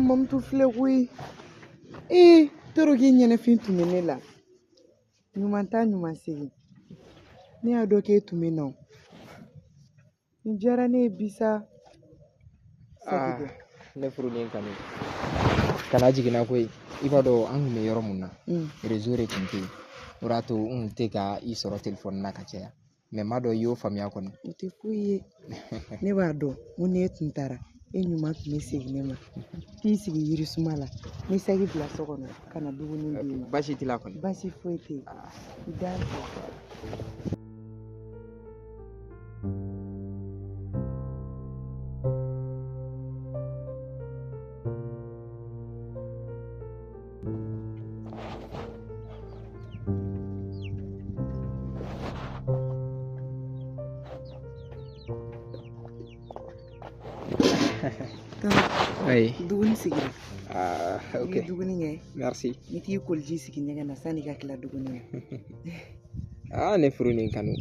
Mamutu filɛ koyi. Ee, toro k'i ɲɛnɛfin tun bɛ ne la. Ɲuman taa ɲuman segin. Ne y'a dɔn k'e tun bɛ na o. Nin diyara ne ye bi sa. Ah, ne furulen kanu kana jiginna koyi. I b'a dɔn an tun bɛ yɔrɔ mun na, réseau de tun tɛ yen, o de y'a to n tun tɛ ka i sɔrɔ telefɔni na ka caya, mais n b'a dɔn i y'o faamuya kɔni. O tɛ foyi ye, ne b'a dɔn ko n'e tun taara, e ɲuman tun bɛ segin ne ma. T'i sigi yirisuma la, n bɛ saki bila so kɔnɔ ka na dumuni d'i ma. Baasi t'i la kɔni? Baasi foyi tɛ yen. I da. Ayi. Dumuni sigira. Ah, ok. I ye dumuni kɛ? Merci. N t'i koliji sigi ɲɛgɛn na sanni i ka tila dumuni na. Ah, ne furu nin kanu.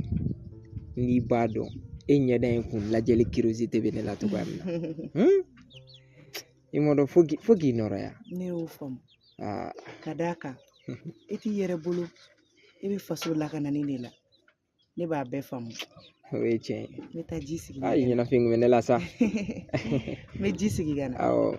N'i b'a dɔn, e ɲɛda in kun lajɛli curiosité bɛ ne la cogoya min na. I m'a dɔn fo k'i nɔrɔya. Ne y'o faamu. Ah. Ka d'a kan, e t'i yɛrɛ bolo, e bɛ faso lakanani de la. Ne b'a bɛɛ faamu. O ye tiɲɛ ye. N bɛ taa ji sigi. Ayi, ɲɛnafin kun bɛ ne la sa. N bɛ ji sigi ka na. Awɔ.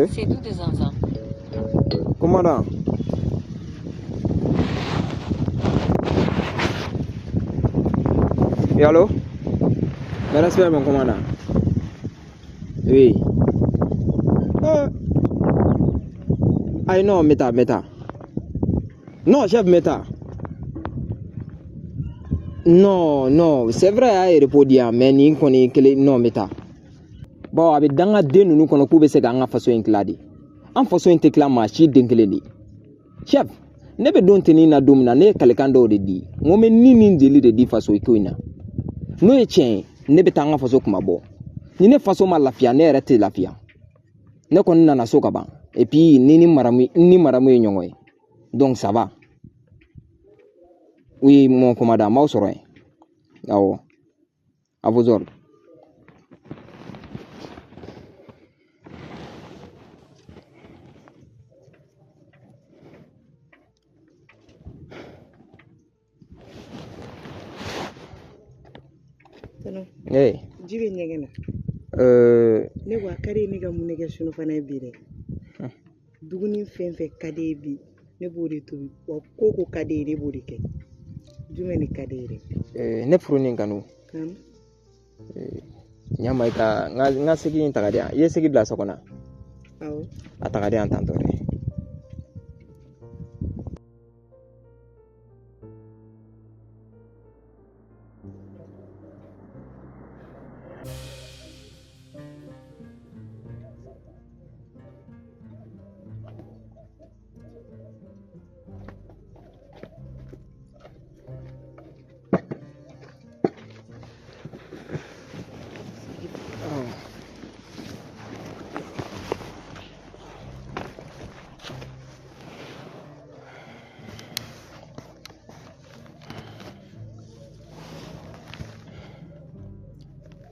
C'est doux de Zanzan. Commandant. Et allô? Mes respects, mon commandant. Oui. Aïe, non, Meta, Meta. Non, chef Meta. Non, non, c'est vrai, a ye repos di yan, mais nin kɔni kelen, non, Meta. Bon, a bɛ dangaden ninnu kɔnɔ k'u bɛ se k'an ka faso in tila de. An faso in tɛ tila maa si den kelen de. Chef, ne bɛ don tenue na don min na, ne ye kalikan dɔw de di. N ko n bɛ ni ni jeli de di faso ko in na. N'o ye tiɲɛ ye, ne bɛ taa an ka faso kuma bɔ. Ni ne faso ma lafiya, ne yɛrɛ tɛ lafiya. Ne kɔni nana so ka ban. Et puis ni ni maramu, ni maramu ye ɲɔgɔn ye. Donc ça va. Oui, mon commandant, m'aw sɔrɔ yen. Awɔ. À vos ordres. Hey. Ji bɛ ɲɛgɛn na. Ne ko a ka di ne ka mun de kɛ surafana ye bi dɛ. Dumuni fɛn fɛn ka di ye bi, ne b'o de tobi. Wa ko ko ka di ye, ne b'o de kɛ. Jumɛn de ka di ye dɛ? Ne furu ni kanu. Ɲama i ka n ka segi in ta ka di yan. I ye segi bila so kɔnɔ? Awɔ. A ta ka di yan tantɔ dɛ.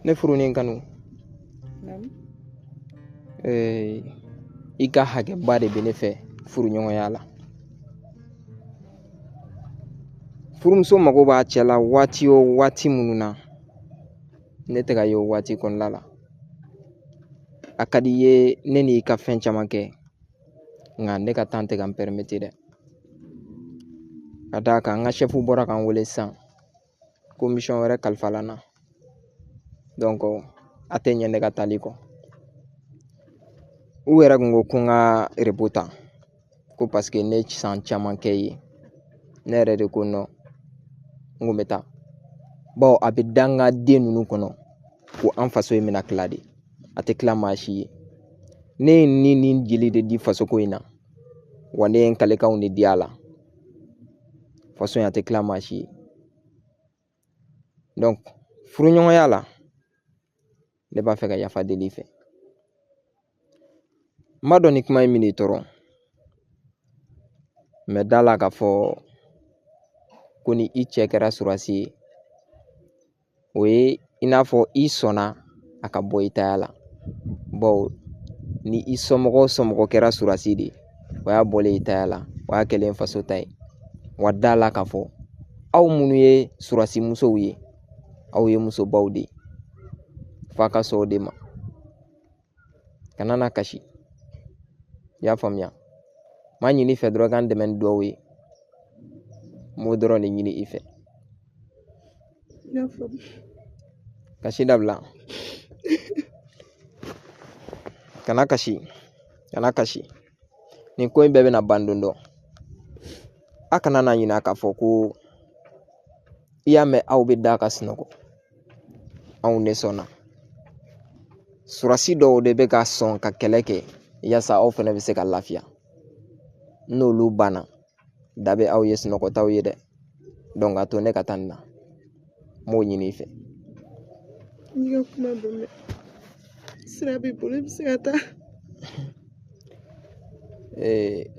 Ne furu ni kanu. I ka hakɛba de bɛ ne fɛ furuɲɔgɔnya la. Furumuso mago b'a cɛ la waati o waati minnu na, ne tɛ ka ye o waati kɔnɔna la. A ka di i ye ne n'i ka fɛn caman kɛ, nka ne ka temps tɛ ka n permettre dɛ. Ka d'a kan n ka chef bɔra ka n wele sisan ko mission wɛrɛ kalifala n na. Donc a tɛ ɲɛ ne ka taali kɔ. U yɛrɛ kun ko ko n ka repos ta, ko parce que ne san caman kɛ yen. Ne yɛrɛ de ko non, n ko n bɛ taa. Bawo a bɛ dangaden ninnu kɔnɔ ko an faso in bɛna tila de. A tɛ tila maa si ye. Ne ye ni ni jeli de di fasoko in na, wa ne ye n kalekanw de di a la. Faso in a tɛ tila maa si ye. Donc furuɲɔgɔnya la, Ne b'a fɛ ka yafa deli i fɛ. N b'a dɔn ni kuma in bɛn'i tɔɔrɔ, mɛ da la k'a fɔ ko ni i cɛ kɛra surasi ye, o ye i n'a fɔ i sɔnna a ka bɔ i taya la. Bawo ni i somɔgɔ o somɔgɔ kɛra surasi de ye, o y'a bɔlen i taya la, o y'a kɛlen faso ta ye. Wa da la k'a fɔ aw minnu ye surasi musow ye, aw ye musobaw de ye, f'a ka sɔn o de ma. Kana na kasi, i y'a faamuya? N b'a ɲini i fɛ dɔrɔn i ka n dɛmɛ ni duwawu ye. N b'o dɔrɔn de ɲini i fɛ. Kasi dabila, kana kasi, kana kasi. Nin ko in bɛɛ bɛna ban don dɔ. A kana na ɲina k'a fɔ ko i y'a mɛn aw bɛ da ka sunɔgɔ, anw de sɔnna. Surasi dɔw de bɛ ka sɔn ka kɛlɛ kɛ yaasa aw fana bɛ se ka lafiya. N'olu banna, da bɛ aw ye, sunɔgɔ t'aw ye dɛ. Donc a to ne ka taa nin na, n b'o ɲini i fɛ. N'i ka kuma bɛ mɛn, sira b'i bolo, i bɛ se ka taa.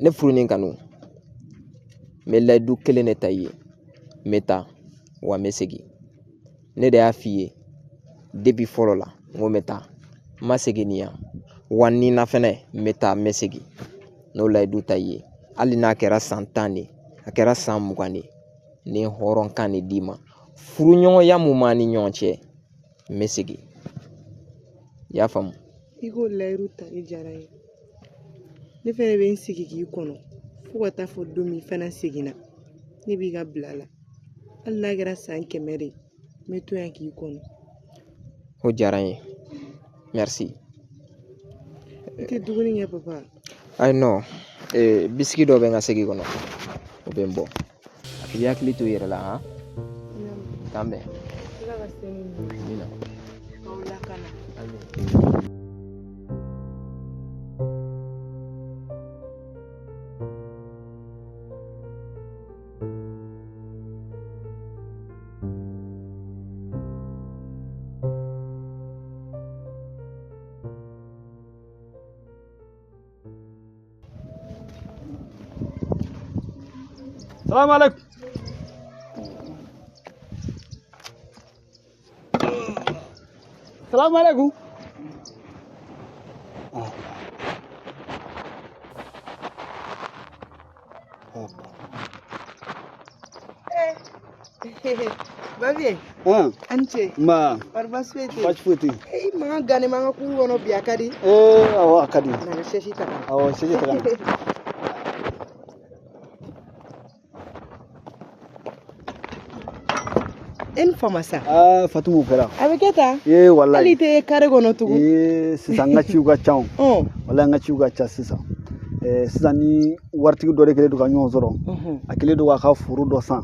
Ne furu ni kanu, n bɛ layidu kelen de ta i ye. N bɛ taa wa n bɛ segin. Ne de y'a f'i ye depuis fɔlɔ la, n ko n bɛ taa, n ma segin nin yan. Wa nin na fɛnɛ n bɛ taa, n bɛ segin. N'o layidu ta i ye, hali n'a kɛra san 10 de ye, a kɛra san 20 de ye, n ye hɔrɔnkan de d'i ma. Furuɲɔgɔnya mun b'an ni ɲɔgɔn cɛ, n bɛ segin. I y'a faamu? I k'o layidu tali diyara n ye. Ne fɛnɛ bɛ n sigi k'i kɔnɔ fo ka taa fɔ don min fana seginna, ne b'i ka bila la. Hali n'a kɛra san 100 de ye, n bɛ to yan k'i kɔnɔ. O diyara n ye. Merci. I tɛ dumuni kɛ papa? Ayi non, bisiki dɔ bɛ n ka segi kɔnɔ, o bɛ n bɔ. I b'i hakili to i yɛrɛ la han? K'an bɛn. Ala ka se ni ɲuman ye. Amina. K'aw lakana. Amin. Salamu alaikum. Salamu alaikum. Bavieux. An ce. Ma. Kɔri baasi foyi tɛ yen? Baasi foyi tɛ yen. I mankan gannen b'an ka kuru kɔnɔ bi, a ka di. Awɔ, a ka di. Na ka sɛsi ta ka na. Awɔ, sɛsi ta ka na. E ni fama sa. Aa, Fatumu kɛra. A bɛ kɛ tan. Ee, walayi. Hali i tɛ kare kɔnɔ tugun. Ee, sisan n ka ciw ka ca o. Walayi, n ka ciw ka ca sisan. Sisan ni waritigi dɔ de kɛlen don ka ɲɔgɔn sɔrɔ. A kɛlen don k'a ka foro dɔ san.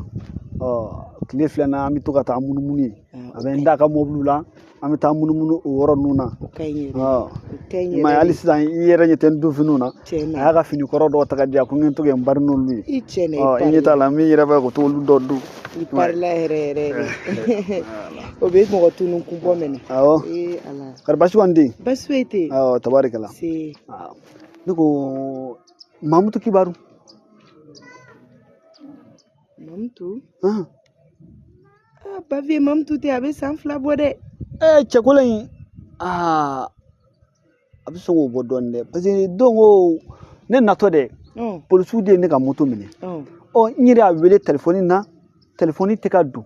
Tile 2 na an bɛ to ka taa munumunu yen. A bɛ n da ka mɔbiliw la, an bɛ taa munumunu o yɔrɔ ninnu na. O ka ɲi yɛrɛ. O ka ɲi I m'a ye, yɛrɛ. Hali sisan i yɛrɛ ɲɛ tɛ n donfiniw na. Tiɲɛ na. A y'a ka fini kɔrɔ dɔw ta ka di yan ko n to kɛ n bari n'olu ye. I tiɲɛ na, I ɲɛ t'a la, n bɛ n yɛrɛ fɛ k'o t'olu dɔ dun. I parila yɛrɛ yɛrɛ yɛrɛ. O bɛ mɔgɔ tunu kun bɔ mɛnɛ. Awɔ. Ee Ala. Kari baasi kɔni tɛ yen? Baasi foyi tɛ yen. Awɔ, tabarikala. Se. Ne ko Mamutu kibaru. Mamutu? Ah, Bavieux, Mamutu tɛ, a bɛ san 2 bɔ dɛ. Cɛkolan in, aa, a bɛ sɔn k'o bɔ dɔɔnin dɛ, parce que don ko ne natɔ dɛ, polisiw de ye ne ka moto minɛ. N yɛrɛ y'a wele telefɔni na, telefɔni tɛ ka don.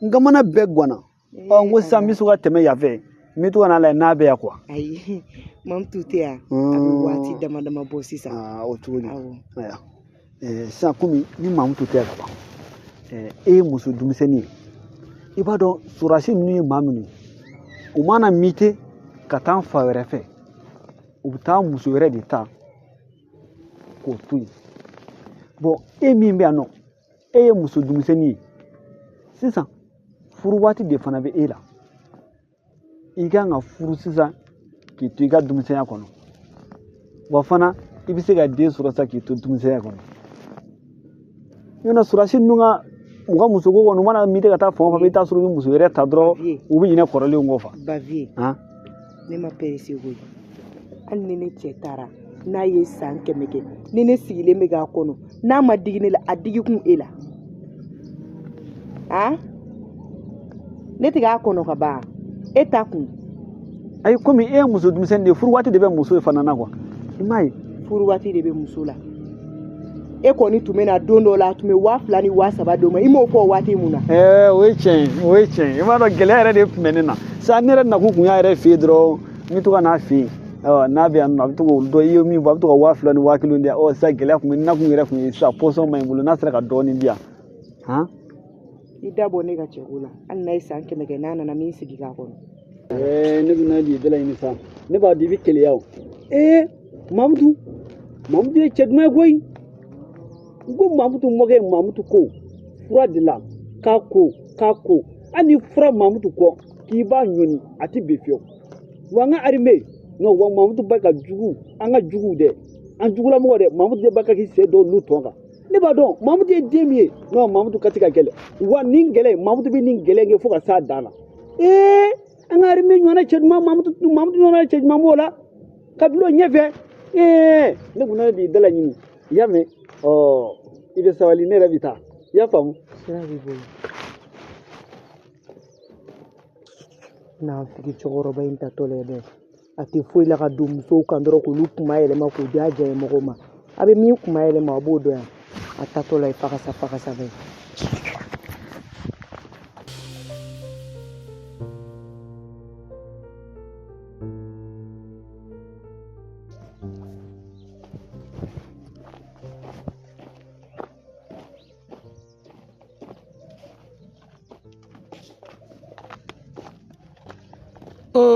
N ka mana bɛɛ ganna. N ko sisan n bɛ se ka tɛmɛ yan fɛ, n bɛ to ka n'a lajɛ n'a bɛ yan kuwa. Ayi, Mamutu tɛ yan. A bɛ waati dama dama bɔ sisan. Aa, o cogo di? Awɔ. Ayiwa. Sisan komi ni Mamutu tɛ yan ka ban, e ye muso denmisɛnnin ye. I b'a dɔn surasi ninnu ye maa minnu ye, u mana mite ka taa fa wɛrɛ fɛ, u bɛ taa muso wɛrɛ de ta k'o to yen. Bɔn, e min bɛ yan nɔ, e ye muso denmisɛnnin ye. Sisan furu waati de fana bɛ e la. I kan ka furu sisan k'i to i ka denmisɛnya kɔnɔ. Wa fana i bɛ se ka den sɔrɔ sisan k'i to denmisɛnya kɔnɔ. Yɔrɔ surasi ninnu ka u ka musoko kɔni, u mana mite ka taa fan o fan, i bɛ taa sɔrɔ u bɛ muso wɛrɛ ta dɔrɔn, u bɛ ɲinɛ kɔrɔlenw kɔ fa. Bavieux. Han? Ne ma perese koyi. Hali ni ne cɛ taara n'a ye san 100 kɛ, ni ne sigilen bɛ k'a kɔnɔ, n'a ma digi ne la, a digi kun e la. Han? Ne tɛ k'a kɔnɔ ka ban. E ta kun. Ayi, komi e ye muso denmisɛnnin de ye, furu waati de bɛ muso fana na quoi. I m'a ye? Furu waati de bɛ muso la. E kɔni tun bɛ na don dɔ la, a tun bɛ 2000 ni 3000 d'o ma, i m'o fɔ o waati mun na? O ye tiɲɛ ye, o ye tiɲɛ ye. I b'a dɔn gɛlɛya yɛrɛ de tun bɛ ne na. Sisan ne yɛrɛ nakun kun y'a yɛrɛ fɛ yen dɔrɔn, n bɛ to ka n'a fɛ yen. N'a bɛ yan nɔ, a bɛ to k'o dɔn, i ye min fɔ, a bɛ to ka 2000 ni 1000 di yan. Sisan gɛlɛya tun bɛ n nakun yɛrɛ tun ye sisan pɔsɔn ma ɲi n bolo, n'a sera ka dɔɔnin di yan. Han? I da bɔ ne ka cɛko la, hali n'a ye san 100 kɛ, n'a nana min sigi k'a kɔnɔ. Ne bɛna di bɛɛ laɲini sa. Ne b'a dɔn i bɛ keleya o. Mamutu, Mamutu ye cɛ duman ye koyi. N ko Mamutu mɔkɛ ye Mamutu ko fura de la k'a ko k'a ko, hali ni fura Mamutu kɔ k'i b'a ɲɔni a ti bin fiyewu. Wa an ka armée non, wa Mamutu ba ka jugu, an ka jugu dɛ, an jugulamɔgɔ dɛ, Mamutu de ba ka k'i sen dɔw n'u tɔn kan. Ne b'a dɔn Mamutu ye den min ye, non, Mamutu ka ti ka gɛlɛn. Wa nin gɛlɛn, Mamutu bɛ nin gɛlɛn kɛ fo ka s'a dan na. An ka armée ɲɔgɔnna cɛ duman, Mamutu ɲɔgɔnna cɛ duman b'o la ka bila o ɲɛfɛ. Ne kun nana de da la ɲini, i y'a mɛn? I bɛ sabali, ne yɛrɛ bɛ taa, i y'a faamu? Sira b'i bolo. Nafigi cɛkɔrɔba in tatɔ la dɛ, a tɛ foyi la ka don musow kan dɔrɔn k'olu kuma yɛlɛma k'o di a jɛɲɔgɔnw ma. A bɛ min kuma yɛlɛma, a b'o dɔn yan. A tatɔ la ye fakasa fakasa bɛ.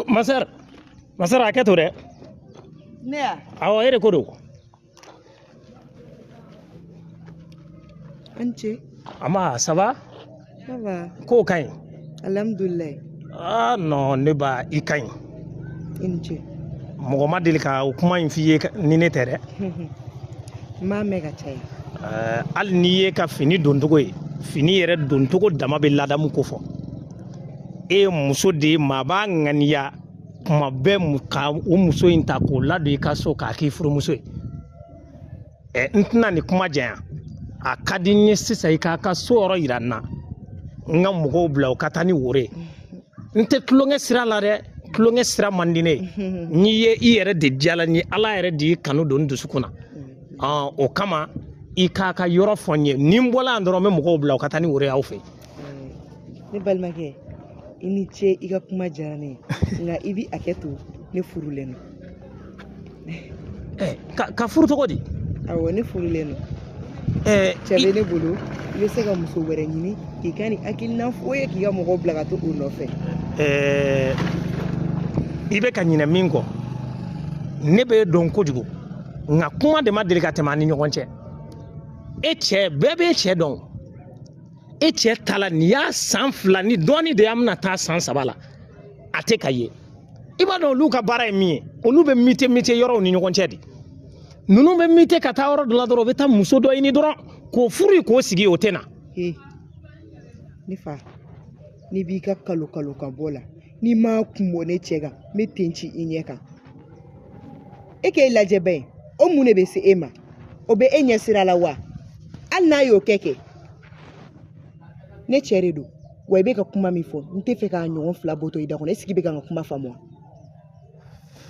Masar, Masar a kɛ to dɛ. Ne ya? Awɔ, e de ko don. An ce. Ama, ça va? Ça va. Ko ka ɲi? Alhamdulilayi. Ah non, ne ba, i ka ɲi. I ni ce. Mɔgɔ ma deli ka o kuma in f'i ye ni ne tɛ dɛ. N b'a mɛn ka caya. Hali n'i ye ka fini doncogo ye, fini yɛrɛ doncogo dama bɛ ladamu ko fɔ. E ye muso de ye, maa b'a ŋaniya kuma bɛɛ ka o muso in ta k'o ladon i ka so k'a k'i furumuso ye. N tɛna nin kuma janya. A ka di n ye sisan i k'a ka so yɔrɔ yira n na. N ka mɔgɔw bila u ka taa ni woro ye. N tɛ tulonkɛ sira la dɛ, tulonkɛ sira man di ne ye. N'i ye i yɛrɛ de diyala n ye, Ala yɛrɛ de y'i kanu don n dusukun na. O kama i k'a ka yɔrɔ fɔ n ye. Ni n bɔla yan dɔrɔn, n bɛ mɔgɔw bila u ka taa ni woro ye aw fɛ. Ne balimakɛ, i ni ce, i ka kuma diyara ne ye. Nka i bi hakɛ to, ne furulen don. Ka furu cogo di? Awɔ, ne furulen don. Cɛ bɛ ne bolo, i bɛ se ka muso wɛrɛ ɲini k'i ka nin hakilina fɔ ye, k'i ka mɔgɔw bila ka to o nɔfɛ. I bɛ ka ɲinɛ min kɔ, ne b'e dɔn kojugu, nka kuma de ma deli ka tɛmɛ an ni ɲɔgɔn cɛ. E cɛ, bɛɛ b'e cɛ dɔn. E cɛ ta la, nin y'a san 2 ni dɔɔnin de ye, an bɛna taa san 3 la, a tɛ ka ye. I b'a dɔn olu ka baara ye min ye, olu bɛ mite yɔrɔw ni ɲɔgɔn cɛ de. Ninnu bɛ mite ka taa yɔrɔ dɔ la dɔrɔn, u bɛ taa muso dɔ ɲini dɔrɔn k'o furu k'o sigi, o tɛ na. Ne fa, n'i b'i ka kalo kalo ka bɔ la, n'i m'a kun bɔ ne cɛ kan, n bɛ ten ci i ɲɛ kan. E k'e lajɛ bɛn, o mun de bɛ se e ma? O bɛ e ɲɛ sira la wa? Hali n'a y'o kɛ. Ne cɛ de don, wa i bɛ ka kuma min fɔ, n tɛ fɛ k'a ɲɔgɔn 2 bɔtɔ i da kɔnɔ. Est-ce que i bɛ ka n ka kuma faamu wa?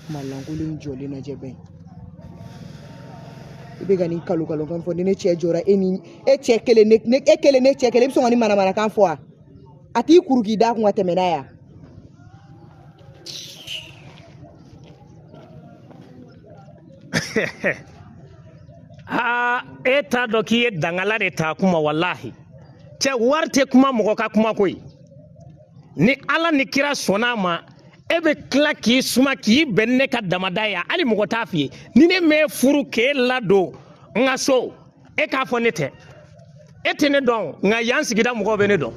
Kuma lankolon jɔlen lajɛ bɛn. I bɛ ka nin kalo kalo kan fɔ, ni ne cɛ jɔra e ni e cɛ kelen, ne e kelen ne cɛ kelen, i bɛ sɔn ka nin manamanakan fɔ wa? A t'i kuru k'i da kun ka tɛmɛ n'a ye wa? Aa, e t'a dɔn k'i ye dangala de ta kuma, walahi. Cɛ, wari tɛ kuma mɔgɔ ka kuma koyi. Ni Ala ni kira sɔnna a ma, e bɛ tila k'i suma k'i bɛn ne ka damada ye, hali mɔgɔ t'a f'i ye. Ni ne m'e furu k'e ladon n ka so, e k'a fɔ ne tɛ. E tɛ ne dɔn, nka yan sigida mɔgɔw bɛ ne dɔn.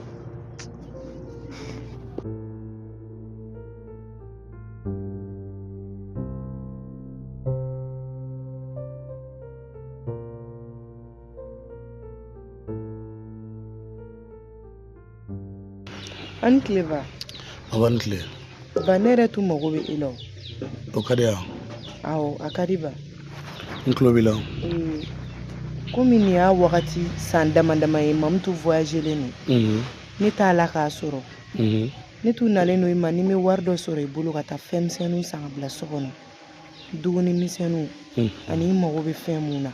An tile ba. Aw ni tile. Ba, ne yɛrɛ tun mago bɛ e la o. O ka di yan? Awɔ, a ka di ba. N tulo b'i la. Komi nin y'a wagati san dama dama ye Mamutu voyagelen don. Ne t'a la k'a sɔrɔ. Ne tun nalen don i ma ni n bɛ wari dɔ sɔrɔ i bolo ka taa fɛn misɛnninw san ka bila so kɔnɔ. Dumuni misɛnninw ani i mago bɛ fɛn mun na.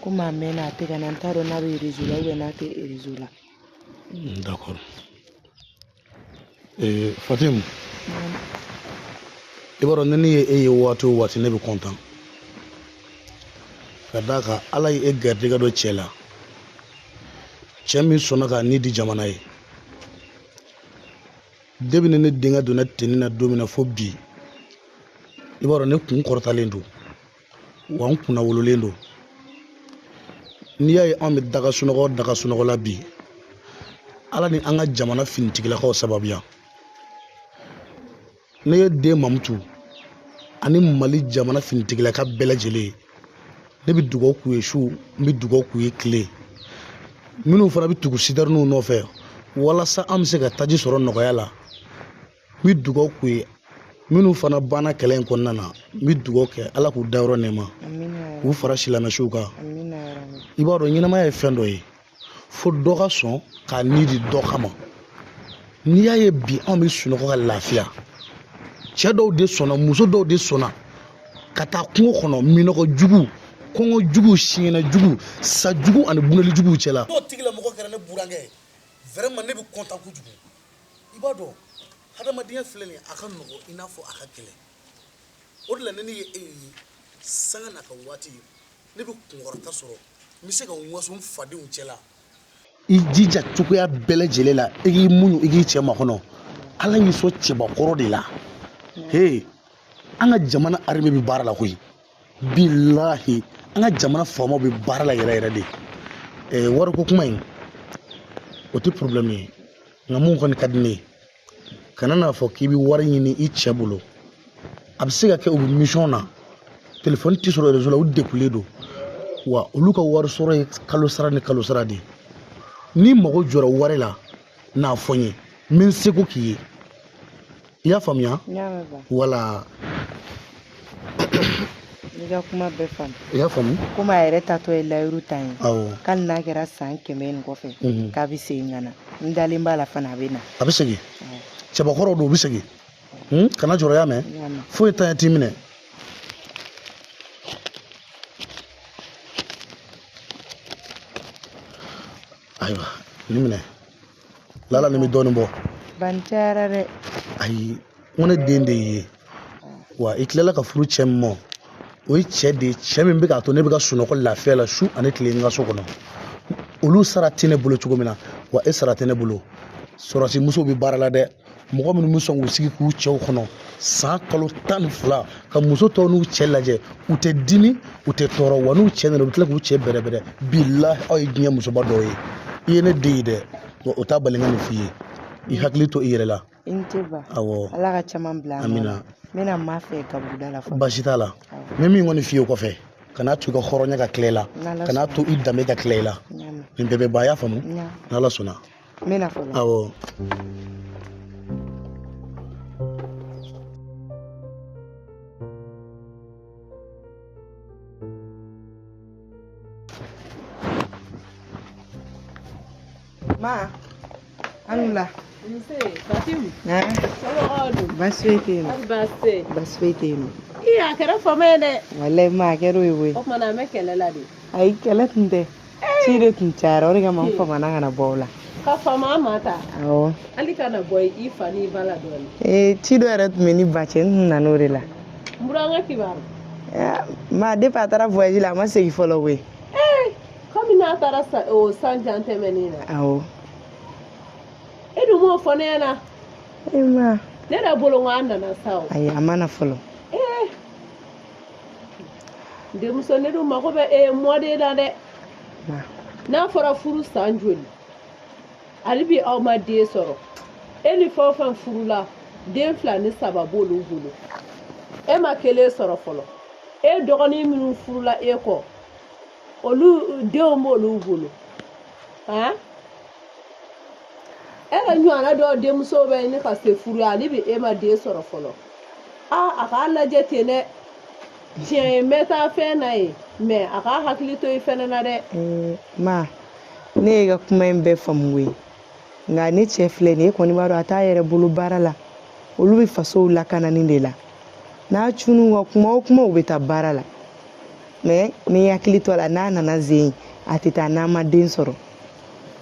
Komi a mɛnna a tɛ ka na, n t'a dɔn n'a bɛ réseau la ou bien n'a tɛ réseau la. D'accord. Fatim, i b'a dɔn ni ne ye e ye waati o waati ne bɛ content. Ka d'a kan Ala ye e garijɛgɛ dɔ cɛ la. Cɛ min sɔnna k'a ni di jamana ye. Depuis ni ne denkɛ donna tenue na don min na fo bi, i b'a dɔn ne kun kɔrɔtalen don, wa n kunna wololen don. N'i y'a ye anw bɛ daga sunɔgɔ la bi, Ala ni an ka jamana finitigilakaw sababuya. Ne ye den Mamutu ani Mali jamana finitigilaka bɛɛ lajɛlen ye, ne bɛ dugawu k'u ye su, n bɛ dugawu k'u ye tile. Minnu fana bɛ tugu sitɛriniw nɔfɛ walasa an bɛ se ka taji sɔrɔ nɔgɔya la, n bɛ dugawu k'u ye. Minnu fana banna kɛlɛ in kɔnɔna na, n bɛ dugawu kɛ Ala k'u dayɔrɔ nɛɛma, k'u fara silamɛsiw kan. I b'a dɔn ɲɛnamaya ye fɛn dɔ ye, fo dɔ ka sɔn k'a ni di dɔ kama. N'i y'a ye bi anw bɛ sunɔgɔ ka lafiya, cɛ dɔw de sɔnna, muso dɔw de sɔnna ka taa kungo kɔnɔ, minɔgɔ jugu, kɔngɔ jugu, siɲɛnɛ jugu, sa jugu ani bunali juguw cɛla. N'o tigilamɔgɔ kɛra ne burankɛ ye, vraiment ne bɛ content kojugu. I b'a dɔn hadamadenya filɛ nin ye, a ka nɔgɔn i n'a fɔ a ka gɛlɛn. O de la ni ne ye e ye sanga n'a ka waati, ne bɛ kunkɔrɔta sɔrɔ, n bɛ se ka n waso n fadenw cɛla. I jija cogoya bɛɛ lajɛlen la, i k'i muɲu, i k'i cɛ makɔnɔ. Ala y'i sɔn cɛbakɔrɔ de la. He, an ka jamana armée bɛ baara la koyi. Bilahi, an ka jamana faamaw bɛ baara la yɛrɛ yɛrɛ de. Wariko kuma in, o tɛ problème ye. Nka mun kɔni ka di ne ye, kana n'a fɔ k'i bɛ wari ɲini i cɛ bolo. A bɛ se ka kɛ u bɛ mission na, telefɔni tɛ sɔrɔ réseau la, u degunnen don. Wa olu ka wari sɔrɔ ye kalo sara ni kalo sara de ye. N'i mago jɔra wari la, n'a fɔ n ye, n bɛ n seko k'i ye. I y'a faamuya? Wala. N'i ka kuma bɛɛ faamu. I y'a faamu? Komi a yɛrɛ tatɔ ye layiru ta ye. Awɔ. K'ali n'a kɛra san 100 nin kɔfɛ. K'a bɛ segin ka na. N dalen b'a la fana a bɛ na. A bɛ segin. Cɛbakɔrɔw don, u bɛ segin. Kana jɔrɔ, y'a mɛn? Foyi ta t'i minɛ. Ayiwa, nin minɛ. Lala nin bɛ dɔɔnin bɔ. Ban cayara dɛ. Ayi, n ko ne den de y'i ye. Wa i tilala ka furu cɛ min ma, o ye cɛ de ye, cɛ min bɛ k'a to ne bɛ ka sunɔgɔ lafiya la su ani tile n ka so kɔnɔ. Olu sara tɛ ne bolo cogo min na, wa e sara tɛ ne bolo. Sɔrɔsi musow bɛ baara la dɛ. Mɔgɔ minnu bɛ sɔn k'u sigi k'u cɛw kɔnɔ san kalo 12 ka muso tɔw n'u cɛ lajɛ, u tɛ dimi, u tɛ tɔɔrɔ, wa n'u cɛ nana u bɛ tila k'u cɛ bɛrɛbɛrɛ. Bilahi, aw ye diɲɛ musoba dɔw ye. I ye ne den ye dɛ, wa o t'a bali n ka nin f'i ye. I hakili to i yɛrɛ la. I ni ce ba. Awɔ. Ala ka caman bila. Amina. N bɛna maa fɛ gabuguda la fɔlɔ. Baasi t'a la. N bɛ min kɔni f'i ye o kɔfɛ, kana to i ka hɔrɔnya ka tila i la, kana to i danbe ka tila i la. Nin bɛɛ bɛ ban, i y'a faamu? N'Ala sɔnna. N bɛna fɔlɔ. Awɔ. Ma, an wula. Nse, Fatim. Somɔgɔw dun? Baasi foyi tɛ yen nɔ. Baasi tɛ yen. Baasi foyi tɛ yen nɔ. Ii, a kɛra fama ye dɛ. Walayi ma, a kɛra o ye koyi. O tuma na an bɛ kɛlɛ la de. Ayi, kɛlɛ tun tɛ. Ci de tun cayara, o de kama n famana ka na bɔ aw la. Ka fama an ma ta. Awɔ. Hali ka na bɔ i fa n'i ba la dɔɔnin. Ee, ci dɔ yɛrɛ tun bɛ ni ba cɛ, n tun nana o de la. N burankɛ kibaru. Ma, depuis a taara voyage la, a ma segin fɔlɔ koyi. Ee, komi n'a taara o san jan tɛmɛnen na. Awɔ. E dun m'o fɔ ne ɲɛna. E ma. Ne yɛrɛ bolo ko an nana sa o. Ayi, a ma na fɔlɔ. Ee, denmuso, ne dun mago bɛ e mɔden la dɛ. N'a fɔra furu san joli, hali bi aw ma den sɔrɔ. E ni fɛn o fɛn furula, den 2 ni 3 b'olu bolo. E ma kelen sɔrɔ fɔlɔ. E dɔgɔnin minnu furula e kɔ, olu denw b'olu bolo. Han? E ka ɲɔgɔnna dɔw denmuso bɛ ɲini ka se furu ye, hali bi e ma den sɔrɔ fɔlɔ. Aa, a k'a lajɛ ten dɛ. Tiɲɛ ye, n bɛ taa fɛn na ye, mais a k'a hakili to i fɛnɛ na dɛ. Ma, ne ye ka kuma in bɛɛ faamu koyi, nka ne cɛ filɛ nin ye, e kɔni b'a dɔn a t'a yɛrɛ bolo baara la. Olu bɛ fasow lakanani de la. N'a cun'u ka kuma o kuma, u bɛ taa baara la. Mais n bɛ hakili to a la, n'a nana zen, a tɛ taa n'a ma den sɔrɔ.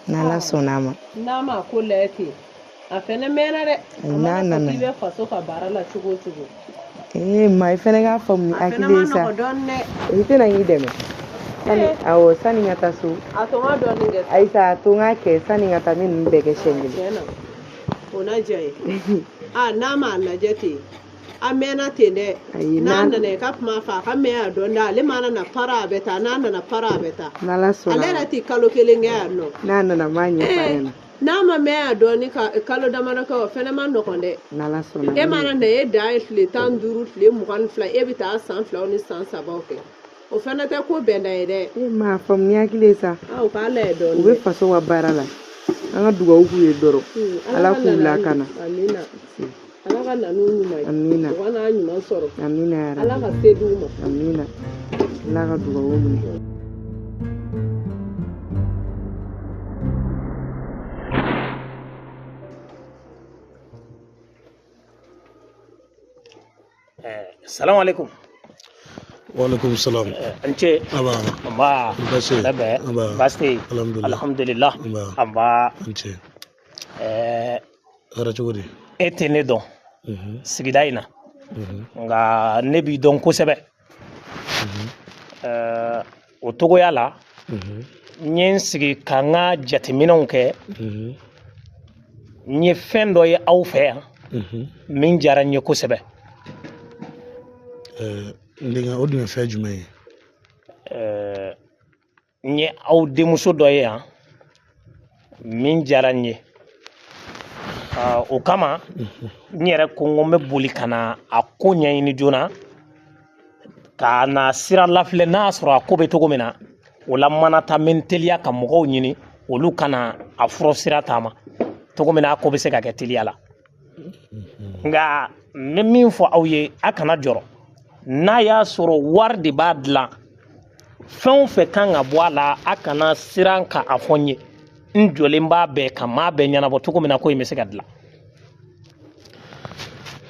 N'Ala sɔnna a ma. N'a ma ko lajɛ ten, a fɛnɛ mɛnna dɛ. A N'a mana fɔ nana. k'i bɛ faso ka baara la cogo o cogo. Ee ma, i fɛnɛ k'a faamu ni A fɛnɛ hakili ma ye sa. nɔgɔ dɔɔni dɛ. I tɛna k'i dɛmɛ. Sani, awɔ, sani n ka taa so. A to n ka dɔɔni kɛ. Ayisa, a to n k'a kɛ sani n ka taa, n bɛ ninnu bɛɛ kɛ siɲɛ kelen. Tiɲɛ na, o na diya ye. A n'a m'a lajɛ ten, a mɛnna ten dɛ. Ayi, n'a n'a nana i ka kuma fɔ, a ka mɛn a dɔn dɛ. Ale mana na para, a bɛ taa. N'a nana para, a bɛ taa. N'Ala sɔnna. Ale yɛrɛ ti kalo kelen kɛ yan nɔ. N'a nana, n b'a ɲɛfɔ a ɲɛna. N'a ma mɛn a dɔɔni ka kalo damadɔ kɛ, o fɛnɛ ma nɔgɔn dɛ. N'Ala sɔnna. E mana na, e dan ye tile 15, tile 22, e bɛ taa san 2 ni san 3 kɛ. O fɛnɛ tɛ ko bɛnda ye dɛ. E m'a faamu ni hakili ye sa. A o k'a lajɛ dɔɔni. U bɛ faso ka baara la. An ka dugawu k'u ye dɔrɔn. Ala ka k'u na n'a lakana. Amina. Ala ka na n'u ɲuman ye. Amina. U ka n'a ɲuman sɔrɔ. Amina yarabi. Ala ka se d'u ma. Amina. Ala ka dugawu minɛ. Salamu alaikum. Waaleykum salam. N ce. Aba. Nba. Baasi. Labɛn. Aba. Baasi tɛ yen. Alhamdulillah. Alhamdulillah. Nba. Nba. N ce. Ɛɛ, Kɛra cogo di? E tɛ ne dɔn sigida in na, nka ne b'i dɔn kosɛbɛ. Ɛɛ, o togoya la, n ye n sigi ka n ka jateminɛw kɛ. N ye fɛn dɔ ye aw fɛ yan min diyara n ye kosɛbɛ. N denkɛ, o dun ye fɛn jumɛn ye? Ɛɛ, n ye aw denmuso dɔ ye yan min diyara n ye. O kama n yɛrɛ ko n ko n bɛ boli ka na a ko ɲɛɲini joona, ka na sira lafilɛ n'a y'a sɔrɔ a ko bɛ cogo min na. O la mana ta, n bɛ n teliya ka mɔgɔw ɲini, olu ka na a fura sira taama cogo min na, a ko bɛ se ka kɛ teliya la. Nka n bɛ min fɔ aw ye, a kana jɔrɔ. N'a y'a sɔrɔ wari de b'a dilan, fɛn o fɛn kan ka bɔ a la, a kana siran ka a fɔ n ye. N jɔlen b'a bɛɛ kan, m'a bɛɛ ɲɛnabɔ cogo min na ko in bɛ se ka dilan.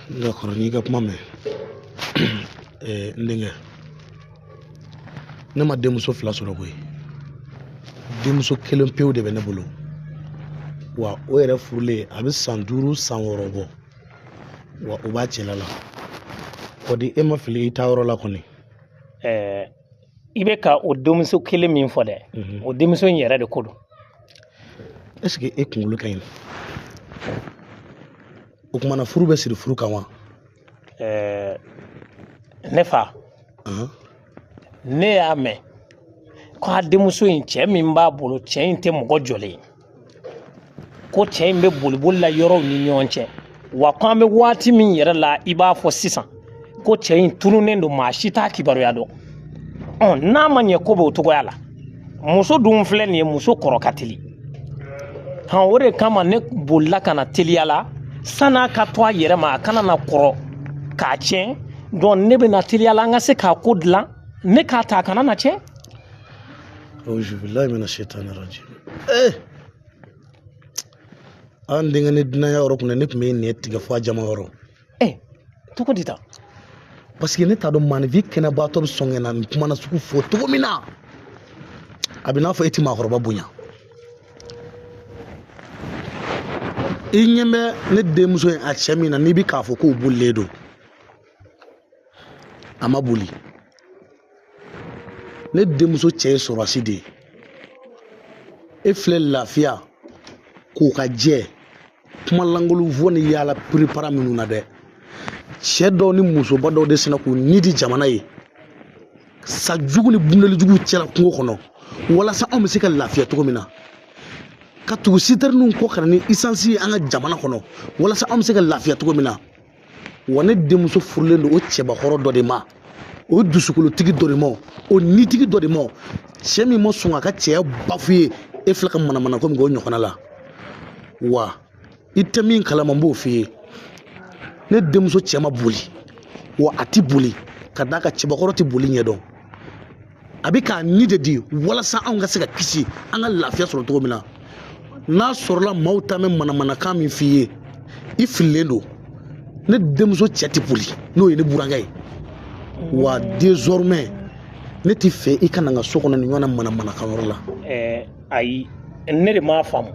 D'accord, n'i ka kuma mɛn. N denkɛ, ne ma denmuso 2 sɔrɔ koyi. Denmuso kelen pewu de bɛ ne bolo. Wa o yɛrɛ furulen, a bɛ san 5 san 6 bɔ. Wa o b'a cɛla la. Kɔdi, e ma fili i taa yɔrɔ la kɔni. Ɛɛ, i bɛ ka o denmuso kelen min fɔ dɛ, o denmuso in yɛrɛ de ko don. Est ce que e kunkolo ka ɲi? O kumana furu bɛ siri furu kan wa? Ɛɛ, ne fa, ne y'a mɛn ko a denmuso in, cɛ min b'a bolo, cɛ in tɛ mɔgɔ jɔlen ye, ko cɛ in bɛ boliboli la yɔrɔw ni ɲɔgɔn cɛ, wa ko an bɛ waati min yɛrɛ la, i b'a fɔ sisan ko cɛ in tununnen don, maa si t'a kibaruya dɔn. Ɔ, n'a ma ɲɛ ko bɛ o cogoya la, muso dun filɛ nin ye, muso kɔrɔ ka teli. Han, o de kama ne bolila ka na teliya la, san'a ka to a yɛrɛ ma, a kana na kɔrɔ k'a tiɲɛ. Donc ne bɛ na teliya la, an ka se k'a ko dilan, ne k'a ta, a kana na tiɲɛ. Auzu billahi mina shaitani rajim. An denkɛ, ne dunanya yɔrɔ kunna, ne tun bɛ nɛ tigɛ fo a jama yɔrɔ. Cogo di tan? Parce que ne t'a dɔn maaninfin kɛnɛbaatɔ bɛ sɔn ka na nin kuma na sugu fɔ cogo min na. A bɛ n'a fɔ e tɛ maakɔrɔba bonya. I ɲɛ bɛ ne denmuso in a cɛ min na, n'i bɛ k'a fɔ k'o bolilen don, a ma boli. Ne denmuso cɛ ye sɔrɔsi de ye. E filɛ lafiya k'o ka jɛ kuma lankolon fɔ ni yaala piripara minnu na dɛ. Cɛ dɔw ni musoba dɔw de sina k'u ni di jamana ye, sa jugu ni bundeli jugu cɛla kungo kɔnɔ, walasa anw bɛ se ka lafiya cogo min na, ka tugu sitɛriniw kɔ ka na ni isansi ye an ka jamana kɔnɔ, walasa anw bɛ se ka lafiya cogo min na. Wa ne denmuso furulen don o cɛbakɔrɔ dɔ de ma, o dusukolotigi dɔ de ma, o nitigi dɔ de ma, cɛ min ma sɔn a ka cɛya bafu ye. E filɛ ka manamana ko min kɛ o ɲɔgɔnna la. Wa i tɛ min kalama, n b'o f'i ye. Ne denmuso cɛ ma boli, Wa a ti boli ka d'a kan cɛbakɔrɔ ti boli ɲɛdɔn. A bɛ k'a ni de di walasa anw ka se ka kisi, an ka lafiya sɔrɔ cogo min na. N'a sɔrɔla maaw ta mɛn manamanakan min f'i ye, i fililen don. Ne denmuso cɛ tɛ boli, n'o ye ne burankɛ ye. Wa désormais ne t'i fɛ i ka na n ka so kɔnɔ nin ɲɔgɔnna manamanakan yɔrɔ la. Ayi, ne de m'a faamu.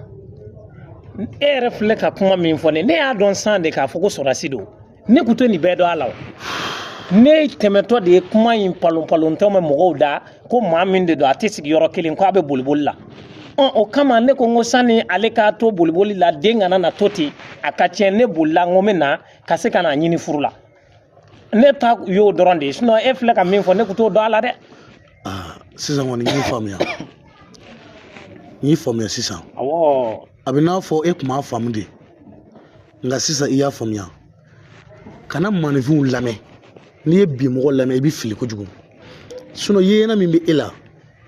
E yɛrɛ filɛ ka kuma min fɔ ne y'a dɔn san de k'a fɔ ko sɔrɔdasi don. Ne kun tɛ nin bɛɛ dɔn a la o. Ne tɛmɛtɔ de ye kuma in palon palontɔ mɛn mɔgɔw da ko maa min de don, a tɛ sigi yɔrɔ kelen, ko a bɛ boliboli la. O kama ne ko n ko sani ale k'a to boliboli la, den kana na to ten a ka tiɲɛ. Ne bolila, n ko n bɛ na ka se ka na ɲini furu la. Ne ta y'o dɔrɔn de ye, sinon e filɛ ka min fɔ, ne kun t'o dɔn a la dɛ. Sisan kɔni n y'i faamuya, n y'i faamuya sisan. Awɔ. A bɛ n'a fɔ e tun m'a faamu de, nka sisan i y'a faamuya. Kana maaninfinw lamɛn. N'i ye bi mɔgɔ lamɛn, i bɛ fili kojugu. Sinon yeɲɛna min bɛ e la,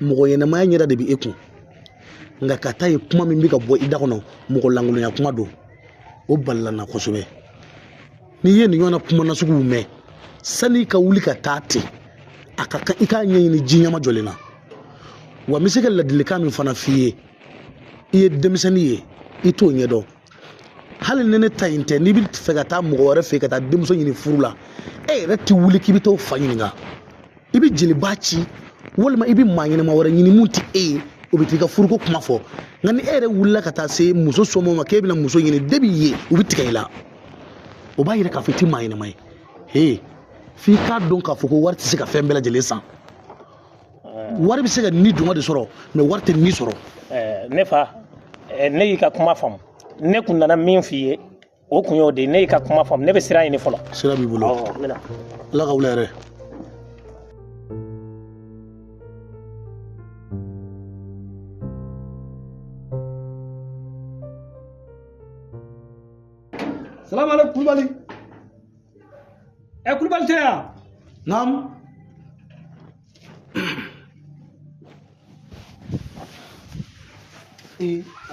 mɔgɔ ɲɛnamaya ɲɛda de bɛ e kun. Nka ka taa ye kuma min bɛ ka bɔ i da kɔnɔ, mɔgɔ lankolonya kuma don, o balila n na kosɛbɛ. N'i ye nin ɲɔgɔnna kuma nasuguw mɛn, sanni i ka wuli ka taa ten, a ka kan i k'a ɲɛɲini ji ɲɛma jɔlen na. Wa n bɛ se ka ladilikan min fana f'i ye, i ye denmisɛnnin ye, i t'o ɲɛdɔn. Hali ni ne ta in tɛ, n'i bɛ fɛ ka taa mɔgɔ wɛrɛ fɛ yen ka taa denmuso ɲini furu la, e yɛrɛ tɛ wuli k'i bɛ t'o fa ɲininka. I bɛ jeliba ci, walima i bɛ maa ɲɛnama wɛrɛ ɲini mun tɛ e ye, o bɛ t'i ka furuko kuma fɔ. Nka ni e yɛrɛ wulila ka taa se muso somɔgɔw ma k'e bɛna muso ɲini, depi yen u bɛ tigɛ i la. O b'a yira k'a fɔ i tɛ maa ɲɛnama ye. He, f'i k'a dɔn k'a fɔ ko wari tɛ se ka fɛn bɛɛ lajɛlen san. Wari bɛ se ka ni dungɔ de sɔrɔ, mais wari tɛ ni sɔrɔ. Ne fa, ne y'i ka kuma faamu. Ne kun nana min f'i ye, o kun y'o de ye. Ne y'i ka kuma faamu, ne bɛ sira ɲini fɔlɔ. Sira b'i bolo. Awɔ, n bɛ na. Ala ka wula yɛrɛ. Salamu alaikum Kulubali. Kulubali tɛ yan? Naam.